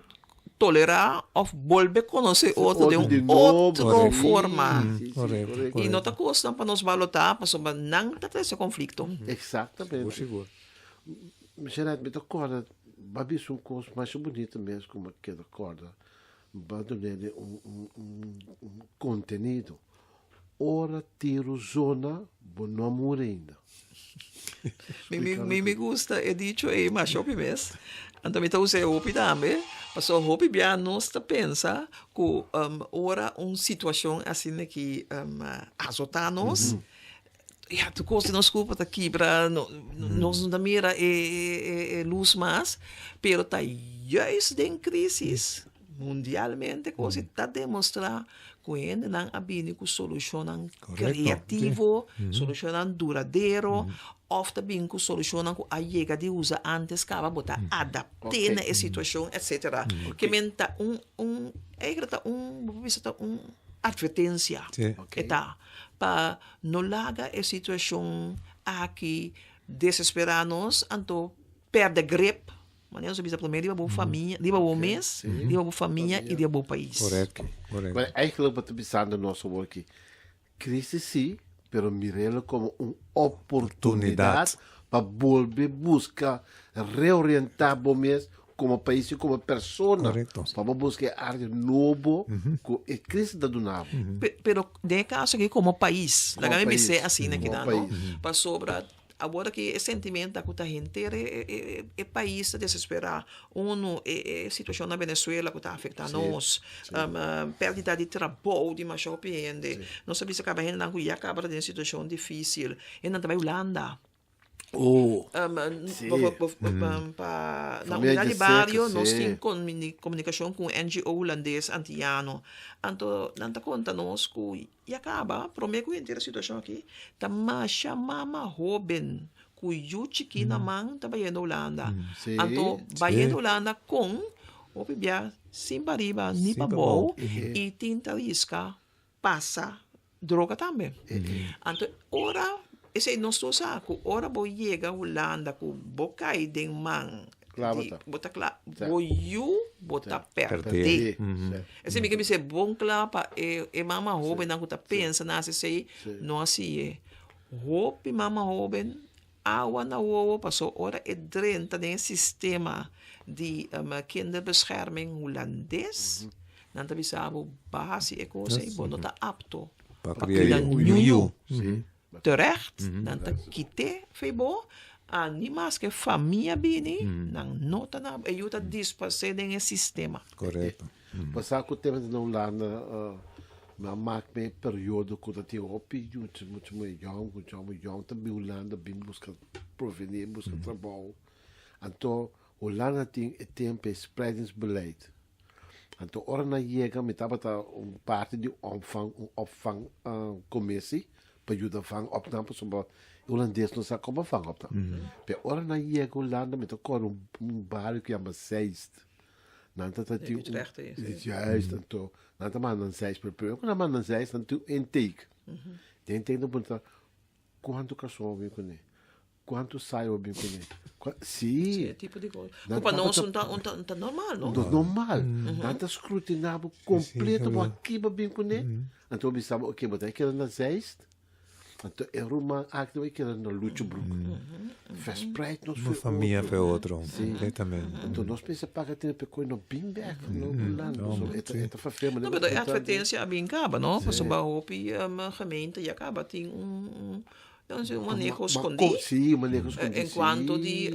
[SPEAKER 3] tolera of bolbe conoce otro den
[SPEAKER 1] Otro di
[SPEAKER 3] un
[SPEAKER 1] nobo,
[SPEAKER 3] otro
[SPEAKER 1] sí,
[SPEAKER 3] forma.
[SPEAKER 1] sí, sí,
[SPEAKER 2] Correcto,
[SPEAKER 1] correcto.
[SPEAKER 3] Y no ta cosnan pa nos balota, pasobra nan ta trece conflicto.
[SPEAKER 1] Exactamente.
[SPEAKER 2] Sigur, sigur.
[SPEAKER 1] Gerard, mi ta corda, ba bisa un cos masha bunita mes cu mi a keda corda, ba dun'e un, un, un, un contenido. Ora tiro zona, bo no a muri ainda.
[SPEAKER 3] Mi, mi, mi, mi gusta e dicho ei masha hopi mes. Anto mi ta usa e hopi tambe, pasobra hopi bia nos ta pensa cu ora un situacion asina ki azota nos, Ya, tur kos di nos kurpa ta kibra, no, nos no ta mira e, e, e lus mas, pero ta juist den crisis mundialmente kos ta demostrá ku hendenan a bini ku solushonnan kreativo, solushonnan duradero, òf ta bini ku solushonnan ku a yega di usa ántes kaba bo ta adapt'é na e situashon etsetera. Ke men ta un un eigentlik ta un bo por bisa ta un atvertensia e ta pa no laga e situashon aki desesperá nos anto pèrdè grip. Manera nos a bisa promé riba bo famia, riba bo mes, riba bo famia i riba bo pais.
[SPEAKER 2] Correcto, correcto.
[SPEAKER 1] Maar eigenlijk bo ta bisando nos awor ki crisis si, pero mirelo como un oportunidad pa bolbe busca reorienta bo mes como pais y como persona.
[SPEAKER 2] Correcto.
[SPEAKER 1] Pa bo busca e area nobo cu e crisis ta duna bo.
[SPEAKER 3] Pero den e caso aki como pais,
[SPEAKER 1] Como
[SPEAKER 3] laga mi
[SPEAKER 1] pais,
[SPEAKER 3] bis'é asina
[SPEAKER 1] como
[SPEAKER 3] kinan, no?
[SPEAKER 1] pais.
[SPEAKER 3] Pasobra Awor aki e sentiment ta ku ta henter e e pais ta desesperá. Unu, e e situashon na Venezuela ku ta afektá nos, pèrdida di trabou di masha hopi hende. Nos a bisa kaba hendenan ku ya kaba ta den situashon difísil. Hendenan ta bai Hulanda. Pa na unidat di bario nos tin komunikashon ku un NGO hulandes antiano. Anto nan ta konta nos ku I a kaba, promé ku henter e situashon aki, ta masha mama hóben ku yu chikí na man ta bayendo Hulanda. Anto, bayendo Hulanda kon hopi bia sin pa riba ni pa bou i tin ta riska pasa droga tambe. Anto, ora, esei nos tur sa ku ora bo yega Hulanda ku bo kai den man
[SPEAKER 1] Kla bo
[SPEAKER 3] di
[SPEAKER 1] ta.
[SPEAKER 3] bo ta kla,
[SPEAKER 1] Sa.
[SPEAKER 3] bo yu bo ta
[SPEAKER 2] Perdé.
[SPEAKER 3] perdé.
[SPEAKER 1] Sa.
[SPEAKER 3] Esei mi ke bisa e bon kla pa e e mama hóbennan ku ta pensa na hasi esei,
[SPEAKER 1] Sí.
[SPEAKER 3] no hasi e. Hopi mama hóben awa na wowo paso ora e drenta den e sistema di kinderbescherming hulandes, nan ta bisa bo ba hasi e kos ei, bo no ta apto
[SPEAKER 2] Pa
[SPEAKER 3] pa
[SPEAKER 2] kria
[SPEAKER 3] kuida
[SPEAKER 2] yu.
[SPEAKER 3] niun yu.
[SPEAKER 1] Sí.
[SPEAKER 3] Terecht, nan ta kite fe bo, a ni maske famia bini, nan no ta na, e yu ta disparsé den e sistema.
[SPEAKER 2] Korekto.
[SPEAKER 1] Pasá ku tempu na Hulanda, mi a mak mi e periodo ku ta tin hopi yu mucha muhé yòn, mucha hòmber yòn ta bin Hulanda bin buska provenié, buska trabou. Anto Hulanda tin e tempu e spreidingsbeleid. Anto ora nan yega mi tabata un parti di opvang, un opvang commissie pa yuda vang op nan pasobra e hulandes no sa como vang op nan. Pero ora nan yega Hulanda mi ta kore un bario ku yama Zeist. Nan ta ta tin un
[SPEAKER 3] Utrecht ei, si.
[SPEAKER 1] Juist, anto nan ta manda nan Zeist, pero primero ku nan manda nan Zeist nan tin un intake. Den intake nan puntra kuantu karson bo bin kuné? Cuanto sayo bo bin cune? Cua, sí.
[SPEAKER 3] Sí, e tipo di cos.
[SPEAKER 1] Nan
[SPEAKER 3] Cu pa nos
[SPEAKER 1] tabata
[SPEAKER 3] un ta, un ta, un ta normal, no?
[SPEAKER 1] No normal. Nan ta scrutina bo completo, bo a kiba bin cune. Anto bo bisa bo, ok, bo ta keda na Zeist. Anto e ruman aki ta bai keda na Luchebroek. Verspreid nos
[SPEAKER 2] Bo
[SPEAKER 1] for
[SPEAKER 2] famia
[SPEAKER 1] otro.
[SPEAKER 2] for otro,
[SPEAKER 1] Sí.
[SPEAKER 2] completamente.
[SPEAKER 1] Anto nos mester paga tene pe koe no bin bek no Hulanda.
[SPEAKER 2] No,
[SPEAKER 1] So, e ta,
[SPEAKER 2] sí.
[SPEAKER 1] e ta vervelend.
[SPEAKER 3] No, pero e advertencia a bin caba, no? Pasobra hopi gemeente ya caba tin un, un Dan si un maneho skondí.
[SPEAKER 1] Sí, un maneho skondí.
[SPEAKER 3] En cuanto di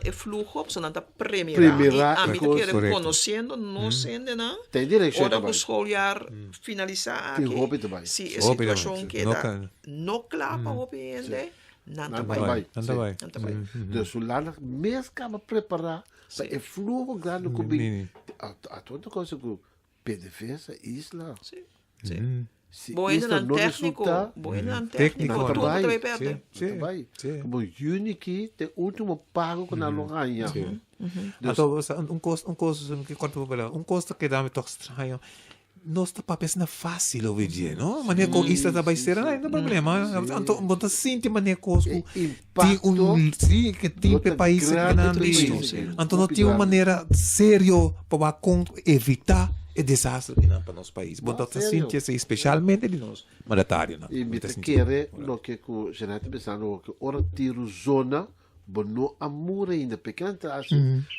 [SPEAKER 3] e fluho, pasobra nan ta premirá.
[SPEAKER 1] Premirá
[SPEAKER 3] I ami ta
[SPEAKER 1] e
[SPEAKER 3] kere
[SPEAKER 2] Correcto.
[SPEAKER 3] konosiendo nos hendenan,
[SPEAKER 1] Ten direkshon
[SPEAKER 3] ora
[SPEAKER 1] ta
[SPEAKER 3] ku
[SPEAKER 1] bai.
[SPEAKER 3] schooljaar finalisá
[SPEAKER 1] Tin
[SPEAKER 3] aki,
[SPEAKER 1] hopi ta bai.
[SPEAKER 3] si e
[SPEAKER 2] Hopi ta bai.
[SPEAKER 3] situashon
[SPEAKER 2] No
[SPEAKER 3] keda
[SPEAKER 2] ka-
[SPEAKER 3] no kla pa hopi hende, nan ta
[SPEAKER 1] Nan ta
[SPEAKER 3] bai.
[SPEAKER 1] bai.
[SPEAKER 2] Nan ta
[SPEAKER 1] Sí.
[SPEAKER 2] bai.
[SPEAKER 3] Nan ta bai.
[SPEAKER 1] Dus Hulanda mes kaba prepará pa e fluho grandi ku bin.
[SPEAKER 2] Bini.
[SPEAKER 1] A a tur ta cosa ku PDVSA, Isla.
[SPEAKER 3] Sí, sí.
[SPEAKER 1] Si
[SPEAKER 3] Bo
[SPEAKER 1] Isla
[SPEAKER 3] hendenan
[SPEAKER 1] no
[SPEAKER 3] técnico,
[SPEAKER 1] resulta,
[SPEAKER 3] bo hendenan
[SPEAKER 2] Técnico,
[SPEAKER 3] técnico,
[SPEAKER 1] nan
[SPEAKER 3] tur
[SPEAKER 1] ta
[SPEAKER 3] ta
[SPEAKER 1] bai.
[SPEAKER 3] bai perde.
[SPEAKER 2] Sí,
[SPEAKER 1] Nan ta bai.
[SPEAKER 2] sí.
[SPEAKER 1] Como juni ki te último pago ku nan lo haña.
[SPEAKER 2] Sí.
[SPEAKER 1] Dus,
[SPEAKER 2] Anto, o sea, un cos, un cos, un que corta papel, un cos ta queda me toch extraño. Nos ta papia asina fácil hoy día, no? Manera con Isla ta bai ser, no hay problema. Anto, bo ta sinti manera cos
[SPEAKER 1] E
[SPEAKER 2] cu tin
[SPEAKER 1] impacto
[SPEAKER 2] un, sí, que tin
[SPEAKER 1] no
[SPEAKER 2] pe
[SPEAKER 1] ta
[SPEAKER 2] país
[SPEAKER 1] grande
[SPEAKER 2] grandi.
[SPEAKER 1] tristo,
[SPEAKER 3] sí.
[SPEAKER 2] Anto no
[SPEAKER 1] Hopi
[SPEAKER 2] tin un
[SPEAKER 1] grande.
[SPEAKER 2] manera serio pa wak con evita e desastre di nan pa nos pais. Bo
[SPEAKER 1] No,
[SPEAKER 2] ta ta
[SPEAKER 1] serio.
[SPEAKER 2] sinti esei, specialmente di nos mandatarionan.
[SPEAKER 1] I mi
[SPEAKER 2] Bo ta
[SPEAKER 1] ta
[SPEAKER 2] sinti
[SPEAKER 1] kere loke ku Jeanette ta pensando ku ora tiro zona bo no a muri ainda. P'e kinan ta hasi,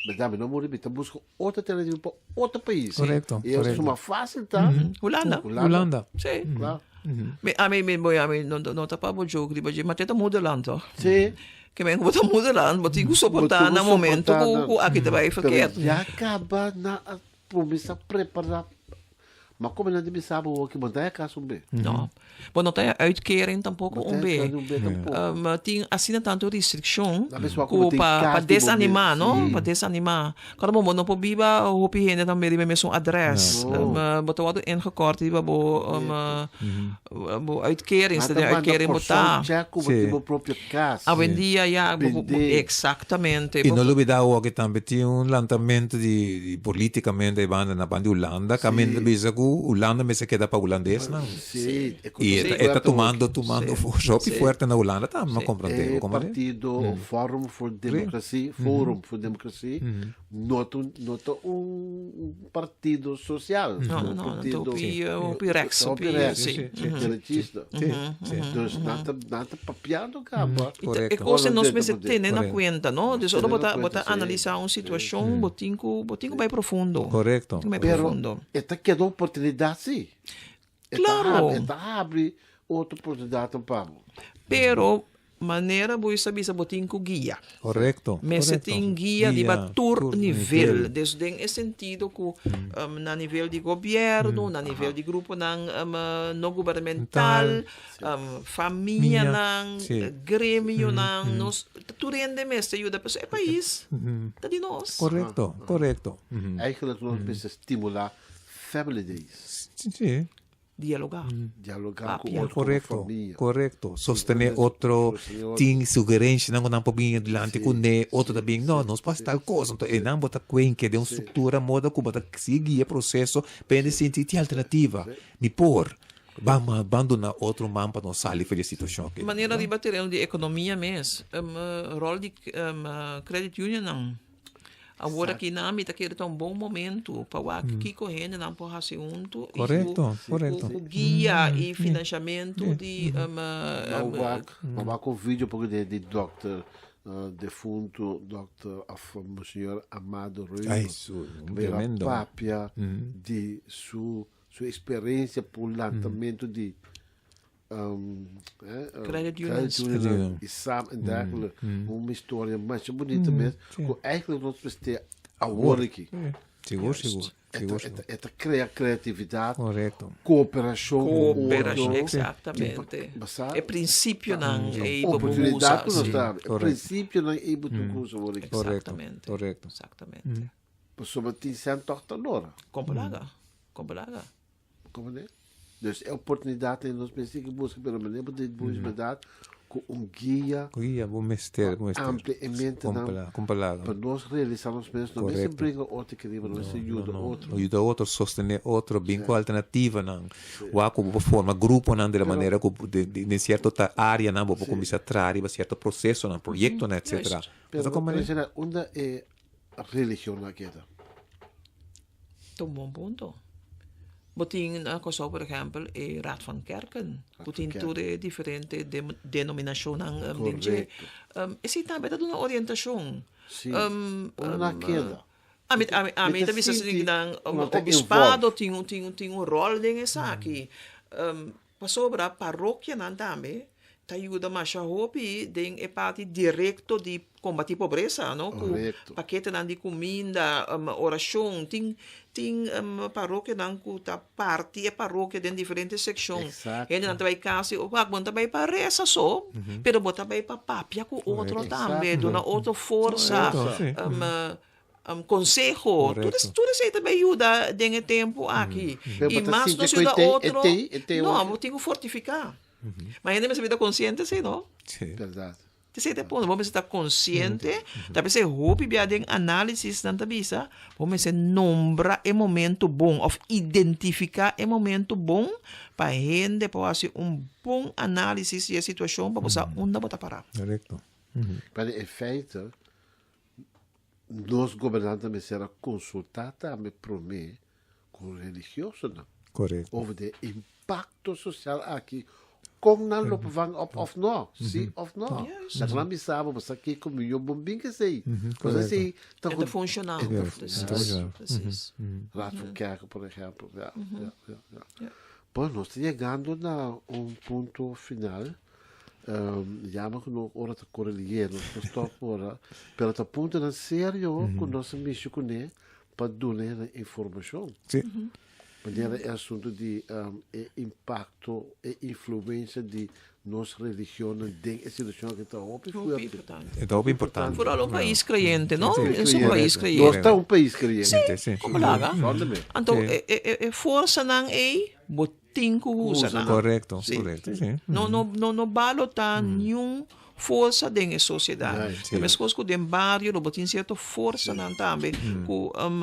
[SPEAKER 1] berdad mi no a muri, mi ta buska otro alternativa pa otro pais.
[SPEAKER 2] Correcto,
[SPEAKER 1] I
[SPEAKER 2] correcto.
[SPEAKER 1] suma fácil ta
[SPEAKER 3] Hulanda.
[SPEAKER 1] Hulanda.
[SPEAKER 2] Hulanda.
[SPEAKER 3] Sí.
[SPEAKER 1] Kla.
[SPEAKER 3] Mi, a mi, mi, bo, a mi, no, no ta pa bo joke riba dje, ma te ta moederland toch?
[SPEAKER 1] Sí.
[SPEAKER 3] Ke men ku bo ta moederland, bo tin ku soportá
[SPEAKER 1] Bo tin ku
[SPEAKER 3] na momento
[SPEAKER 1] soportá
[SPEAKER 3] ku,
[SPEAKER 1] na-
[SPEAKER 3] ku aki ta bai
[SPEAKER 1] Pero
[SPEAKER 3] verkeerd.
[SPEAKER 1] ya kaba na a kuminsá prepará. Ma come nan di bisa bo ki bo ta cas un be.
[SPEAKER 3] No. Bo no ta uitkering tampoco un be.
[SPEAKER 1] Un be tampoco.
[SPEAKER 3] Tin asina tanto restriccion
[SPEAKER 1] Na bes wak
[SPEAKER 3] ku
[SPEAKER 1] bo tin
[SPEAKER 3] pa
[SPEAKER 1] cas
[SPEAKER 3] pa
[SPEAKER 1] di bo
[SPEAKER 3] desanima,
[SPEAKER 1] mes.
[SPEAKER 3] no? Pa desanima. Kada bo no por biba hopi hende tambe riba e mesun adres.
[SPEAKER 1] No.
[SPEAKER 3] Bo ta wordo ingekort riba bo bo uitkering,
[SPEAKER 1] Ma
[SPEAKER 3] si
[SPEAKER 1] ta
[SPEAKER 3] den
[SPEAKER 1] manda
[SPEAKER 3] uitkering bo
[SPEAKER 1] porson
[SPEAKER 3] ta.
[SPEAKER 1] check ku bo tin bo propio cas.
[SPEAKER 3] Awendia ya,
[SPEAKER 1] Bende.
[SPEAKER 3] exactamente.
[SPEAKER 2] I no lubida awor ki tambe tin un lantamento di di politikamente e banda na banda di Hulanda kaminda ta bisa ku Hulanda mester keda pa hulandesnan.
[SPEAKER 1] Sí, e ku
[SPEAKER 2] I e ta e ta tumando tumando forsa hopi fuerte na Hulanda tambe mi a komprende.
[SPEAKER 1] E partido Forum voor Democratie, Forum voor Democratie, no ta un no ta un partido social.
[SPEAKER 3] No, no, no,
[SPEAKER 1] partido
[SPEAKER 3] hopi hopi rechts,
[SPEAKER 1] hopi
[SPEAKER 3] hopi
[SPEAKER 1] rechts,
[SPEAKER 3] sí.
[SPEAKER 1] derechista. Dus nan ta nan ta papiando kaba.
[SPEAKER 3] E
[SPEAKER 2] Correcto.
[SPEAKER 3] kos nos
[SPEAKER 1] Holandés
[SPEAKER 3] mester
[SPEAKER 1] ta
[SPEAKER 3] tene na
[SPEAKER 2] Correcto.
[SPEAKER 3] kuenta, no? Dus ora
[SPEAKER 1] Tene
[SPEAKER 3] bo
[SPEAKER 1] na
[SPEAKER 3] ta bo
[SPEAKER 1] kuenta,
[SPEAKER 3] ta
[SPEAKER 1] sí.
[SPEAKER 3] analisá un situashon, bo tin ku bo tin ku bai profundo.
[SPEAKER 2] Correcto.
[SPEAKER 3] Tin ku bai
[SPEAKER 1] Pero
[SPEAKER 3] profundo.
[SPEAKER 1] e ta keda oportunidat sí. E ta
[SPEAKER 3] Claro.
[SPEAKER 1] habri, e ta habri otro oportunidatnan pa bo.
[SPEAKER 3] Pero manera bo sa bisa bo tin ku guia.
[SPEAKER 2] Correcto.
[SPEAKER 3] Mester
[SPEAKER 2] correcto.
[SPEAKER 3] tin guia riba tur nivel. Dus den e sentido ku na nivel di gobièrnu, na nivel di gruponan no gubernamental, famianan, gremionan, nos tur hende mester yuda pasobra e pais ta di nos.
[SPEAKER 2] Correcto, correcto.
[SPEAKER 1] Eigenlijk nos mester stimula family days.
[SPEAKER 2] Sí.
[SPEAKER 3] Dialogá.
[SPEAKER 1] Dialogá ku
[SPEAKER 3] Papia.
[SPEAKER 1] otro, ku
[SPEAKER 2] Correcto,
[SPEAKER 1] famia.
[SPEAKER 2] correcto. Sostener otro,
[SPEAKER 1] Sostener otro.
[SPEAKER 2] tin sugerencianan ku nan por bin adelante kuné, otro ta bin, no, nos por hasi tal cosa. Enton e nan bo ta kwenke den un struktura moda ku bo ta sigui e proseso pa hende sinti tin alternativa. Mi por ban ban duna otro man pa nos sali for di e situashon aki.
[SPEAKER 3] Manera riba tereno di ekonomia mes, ròl di credit unionnan. Awor aki nan mi ta kere ta un bon momento pa wak kiko hendenan por hasi huntu y
[SPEAKER 2] Correcto, correcto.
[SPEAKER 3] cu guia y financiamento di
[SPEAKER 1] Nan wak, nan wak un video poco di di dokter defunto dokter of Monseñor Amado Ruiz.
[SPEAKER 2] Ay, su, tremendo.
[SPEAKER 1] Papia di su su experiencia por lantamento di
[SPEAKER 3] Credit unions.
[SPEAKER 1] Credit union y SAM en dergelijke. Un historia masha bunita mes, ku eigenlijk nos mester awor aki.
[SPEAKER 2] Sigur, sigur. Sigur, sigur.
[SPEAKER 1] E ta crea creatividad,
[SPEAKER 2] Correcto.
[SPEAKER 1] cooperacion cu otro.
[SPEAKER 3] Cooperacion, exactamente.
[SPEAKER 1] Basa-
[SPEAKER 3] E principionan ei bo por
[SPEAKER 1] Oportunidad
[SPEAKER 3] usa,
[SPEAKER 1] ku nos
[SPEAKER 3] sí.
[SPEAKER 1] ta. E
[SPEAKER 2] Correcto.
[SPEAKER 1] principionan ei bo tur usa awor aki.
[SPEAKER 2] Correcto,
[SPEAKER 3] Exactamente.
[SPEAKER 2] correcto.
[SPEAKER 3] Exactamente.
[SPEAKER 1] Pasobra tin sèn tòg ta lora.
[SPEAKER 3] Kompelaga, kompelaga.
[SPEAKER 1] Comprende? Dus e oportunidad ei nos mester que busca, pero meneer bo dit busca verdad cu un guia
[SPEAKER 2] Guia, bo mester, bo mester.
[SPEAKER 1] amplia e mente nan
[SPEAKER 2] Compla, compla.
[SPEAKER 1] pa nos realisa nos mes, no mester
[SPEAKER 2] Correcto.
[SPEAKER 1] bringa otro que riba, no mester yuda otro.
[SPEAKER 2] Yuda otro, sostene otro, bin cu alternativanan. Wak cu bo por forma gruponan de la manera cu de, de, den cierto ta areanan bo por cuminsa traha riba cierto procesonan, proyectonan, etcetera.
[SPEAKER 3] Juist.
[SPEAKER 1] Pero,
[SPEAKER 2] Bo ta comprende?
[SPEAKER 1] pero, unda e religion a keda?
[SPEAKER 3] Ta un bon punto. Bo tin na Kòrsou, por ehèmpel, e Raad van Kerken, ku tin tur e diferente denominashonnan den dje. Esei tambe ta duna orientashon.
[SPEAKER 1] Sí, ora nan keda.
[SPEAKER 3] Ami ami ta bisa si nan obispado tin un tin un tin un ròl den esaki. Pasobra parokianan tambe ta yuda masha hopi den e parti direkto di kombatí pobresa, no? Ku paketenan di kuminda, orashon. Tin tin parokianan ku ta parti e parokia den diferente sekshon. Hendenan ta bai kas i wak, bo no ta bai pa resa so, pero bo ta bai pa papia ku otro tambe, duna otro forsa. Conseho, tur es, tur esei ta bay yuda den e tempo aki.
[SPEAKER 1] Pero
[SPEAKER 3] I
[SPEAKER 1] bo ta
[SPEAKER 3] mas
[SPEAKER 1] sinti
[SPEAKER 3] nos
[SPEAKER 1] ku
[SPEAKER 3] yuda
[SPEAKER 1] e tei, e
[SPEAKER 3] otro,
[SPEAKER 1] tei, e tei
[SPEAKER 3] no,
[SPEAKER 1] otro.
[SPEAKER 3] bo tin ku fortifiká. Ma hende mester bira konsiente si, no?
[SPEAKER 2] Sí.
[SPEAKER 1] Bèrdat.
[SPEAKER 3] Esei ta e punto, bo mester ta konsiente, ta p'esei hopi bia den análisis nan ta bisa, bo mester nombra e momento bon òf identifiká e momento bon pa hende por hasi un bon análisis di e situashon pa bo sa unda bo ta pará.
[SPEAKER 2] Korekto.
[SPEAKER 1] Pero in feite, Nos gobernante mester a consulta tambe prome cu religiosonan.
[SPEAKER 2] Correcto.
[SPEAKER 1] Over de impacto social aki, con nan lo por vang op of no, si of no.
[SPEAKER 3] Juist.
[SPEAKER 1] Dat nan bisa bo, bo sa kico miyo bon bin ke esey. Pues esey ta
[SPEAKER 3] E ta
[SPEAKER 1] goed.
[SPEAKER 3] funciona.
[SPEAKER 1] E ta
[SPEAKER 3] Precies.
[SPEAKER 2] funciona.
[SPEAKER 3] Precies.
[SPEAKER 1] Raad van Kerken, por ejemplo. Ja, ja, ja, ja.
[SPEAKER 3] Ja.
[SPEAKER 1] Bueno, nos ta yegando na un punto final. Jammer genoeg ora ta kore lié, nos no stop ora, pero ta puntonan serio ku nos a mishi kuné pa duna hende informashon.
[SPEAKER 2] Sí.
[SPEAKER 1] Manera e asuntu di e impakto, e influensia di nos religionnan den e situashon aki ta hopi
[SPEAKER 3] Hopi
[SPEAKER 1] fuerte.
[SPEAKER 3] importante.
[SPEAKER 2] E ta hopi importante.
[SPEAKER 3] Vooral un pais creyente, no?
[SPEAKER 2] Sí,
[SPEAKER 3] Es un pais
[SPEAKER 2] correcto.
[SPEAKER 1] Nos
[SPEAKER 3] creyente.
[SPEAKER 1] ta un pais creyente.
[SPEAKER 2] Sí, sí.
[SPEAKER 3] Como laga?
[SPEAKER 1] Zonder meer.
[SPEAKER 3] Anto,
[SPEAKER 2] Sí.
[SPEAKER 3] e, e, e- e forsanan ei, bo tin ku usa nan.
[SPEAKER 2] Correcto,
[SPEAKER 3] Sí.
[SPEAKER 2] correcto, sí.
[SPEAKER 3] No, no, no, no balota niun forsa den e sosiedat.
[SPEAKER 1] Right.
[SPEAKER 2] Sí.
[SPEAKER 3] Meskos ku den bario lo bo tin sierto forsanan tambe ku um,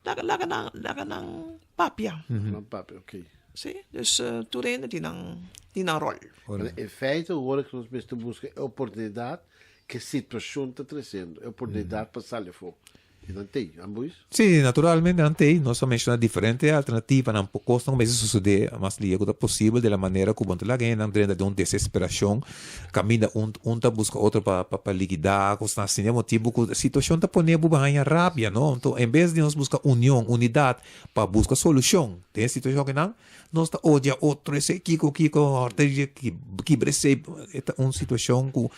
[SPEAKER 3] laga, laga nan, laga nan papia.
[SPEAKER 1] Nan papia, oké.
[SPEAKER 3] Sí, dus tur hende tin nan, tin nan rol.
[SPEAKER 1] Maar in feite hoor ik nos mester buska e oportunidat ku e situashon ta tresiendo, e oportunidat pa sali afó. I nan tei, ambuis?
[SPEAKER 2] Sí, naturalmente nan tei. Nos a menshoná diferente alternativanan pa kosnan ku mester sosodé mas lia ku ta posibel di la manera ku bo no ta laga hendenan drenta den un desesperashon kaminda un un ta buska otro pa pa likidá kosnan asina. E motibu ku situashon ta pone bo haña rabia, no? Anto en bes di nos buska union, unidat pa buska solushon den e situashon akinan, nos ta odia otro, esei kiko kiko, hòrta kibra esei. E ta un situashon ku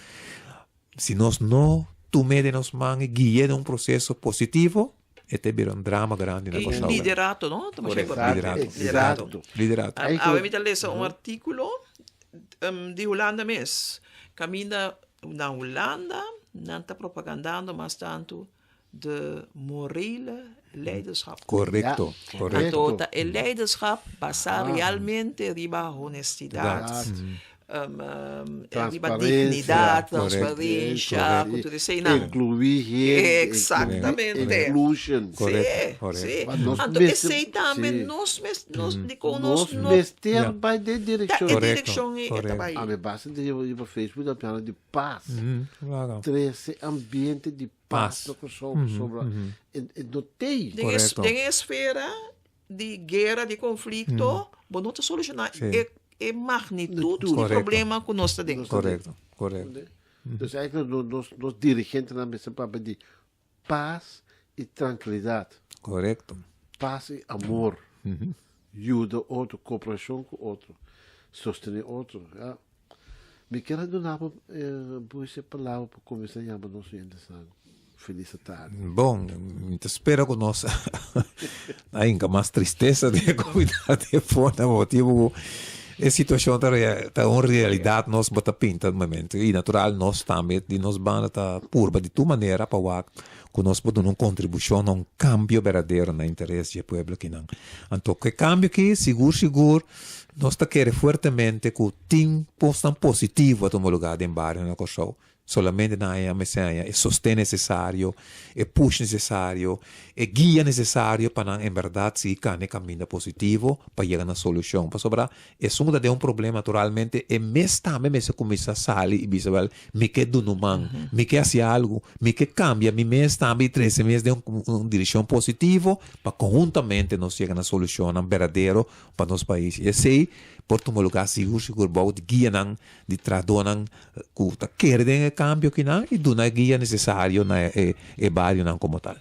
[SPEAKER 2] Si nos no tum'é den nos man i gui'é den un proseso positivo, e ta bira un drama grandi na
[SPEAKER 3] I
[SPEAKER 2] Kòrsou.
[SPEAKER 3] liderato, no? Ta masha
[SPEAKER 2] Korekto,
[SPEAKER 3] importante.
[SPEAKER 2] liderato.
[SPEAKER 1] Liderato.
[SPEAKER 2] Liderato.
[SPEAKER 3] Awe mi ta lesa un artíkulo di Hulanda mes. Kaminda na Hulanda nan ta propagandando mas tantu de morele leiderschap.
[SPEAKER 2] Korekto, korekto.
[SPEAKER 3] Anto ta e leiderschap basá realmente riba honestidat, riba dignidat, transparencia, ku tur eseinan.
[SPEAKER 1] Inkluí hende.
[SPEAKER 3] Exactamente.
[SPEAKER 1] Inclusion.
[SPEAKER 3] Sí, sí. Anto esei tambe nos mes, nos dikon nos
[SPEAKER 1] Nos mester bai den direkshon.
[SPEAKER 3] Ta e direkshon ei e ta bai.
[SPEAKER 1] Ami basta di riba Facebook ta piano di pas. Trese ambiente di pas na Kòrsou pasobra e no tei.
[SPEAKER 3] Den e esfera di guera, di konflikto, bo no ta solushoná e magnitut di problema ku nos ta den.
[SPEAKER 2] Korekto, korekto.
[SPEAKER 1] Dus eigenlijk nos nos dirigentenan mester papia di pas i trankilidat.
[SPEAKER 2] Korekto.
[SPEAKER 1] Pas i amor. Yuda otro, kooperashon ku otro, sostené otro, ya. Mi kier a duna bo e palabra pa kuminsá yama nos oyentesnan felis atardi.
[SPEAKER 2] Bon, mi ta spera ku nos a hinka mas tristesa den e komunidat di e forma motibu ku e situashon ta ta un realidat nos bo ta pinta e momento i natural nos tambe di nos banda ta purba di tur manera pa wak ku nos por duna un kontribushon na un kambio berdadero na interes di e pueblo akinan. Anto ku e kambio aki sigur sigur Nos ta kere fuertemente ku tin kosnan positivo a tuma lugá den bario na Kòrsou. Solamente nan haña mester haña e sosten nesesario, e push nesesario, e guia nesesario pa nan en bèrdat sigui kana e kaminda positivo pa yega na solushon. Pasobra esun ku ta den un problema naturalmente e mes tambe mester kuminsá sali i bisa wèl mi ke duna un man, mi ke hasi algu, mi ke kambia mi mes tambe i trese mi mes den un direkshon positivo pa konhuntamente nos yega na solushonnan berdadero pa nos pais. I esei por tuma lugá sigur sigur bou di guianan di trahadónan ku ta kere den e kambio akinan i duna e guia nesesario na e barionan komo tal.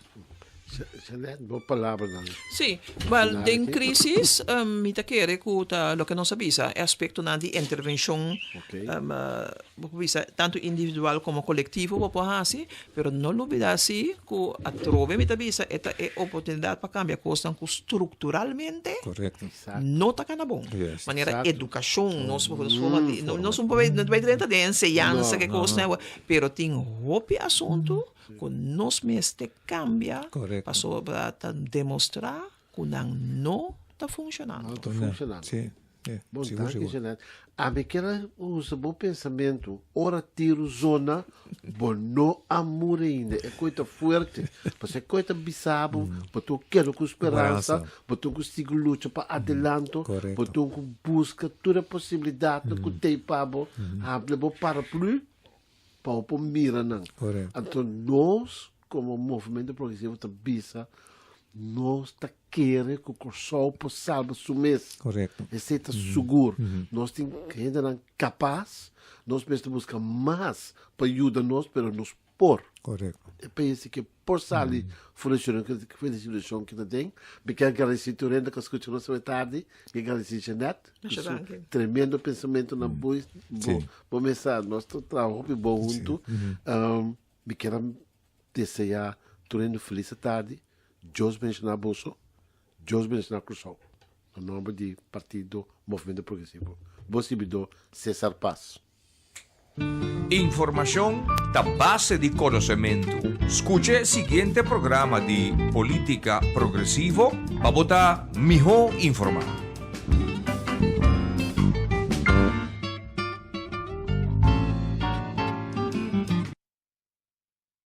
[SPEAKER 1] Jeanette, bo palabranan.
[SPEAKER 3] Sí, wel den crisis mi ta kere ku ta loke nos a bisa, e aspektonan di intervenshon, bo por bisa tantu individual komo kolektivo bo por hasi, pero no lubida si ku atrobe mi ta bisa e ta e oportunidat pa kambia kosnan ku strukturalmente no ta kana bon. Manera edukashon, nos forma di, nos no por bai drenta den enseñansa ke kosnan, pero tin hopi asuntu ku nos mester kambia pasobra ta demostrá ku nan no ta funshonando.
[SPEAKER 1] No ta funshonando. Bon, danki Jeanette. Ami kier a usa bo pensamentu, ora tiru zona, bo no a muri ainda. E koi ta fuerte. Pasobra e koi ta bisa bo, bo tin ku keda ku speransa, bo tin ku sigui lucha pa adelanto, bo tin ku buska tur e posibilidatnan ku tei pa bo, habri bo paraplu pa bo por mira nan. Anto nos komo Movimento Progresivo ta bisa, nos ta kere ku Kòrsou por salba su mes. Esei ta sugur. Nos tin hendenan kapas, nos mester buska mas pa yuda nos, pero nos por. E pais ke por sali for di situashon ku ta den. Mi ke agradesí tur hende ku a skucha nos awe tardi. Mi ke agradesí Jeanette ku su tremendo pensamentunan bo bo mesa. Nos ta traha hopi bon huntu. Mi kier a deseá tur hende un felis tardi. Dios benshoná boso. Dios benshoná Kòrsou. Na nomber di Partido Movemento Progresivo. Bo sirbidor Cesar Paz.
[SPEAKER 4] Informashon ta base di konosementu. Skucha e siguiente programa di Polítika Progresivo pa bo ta mihó informá.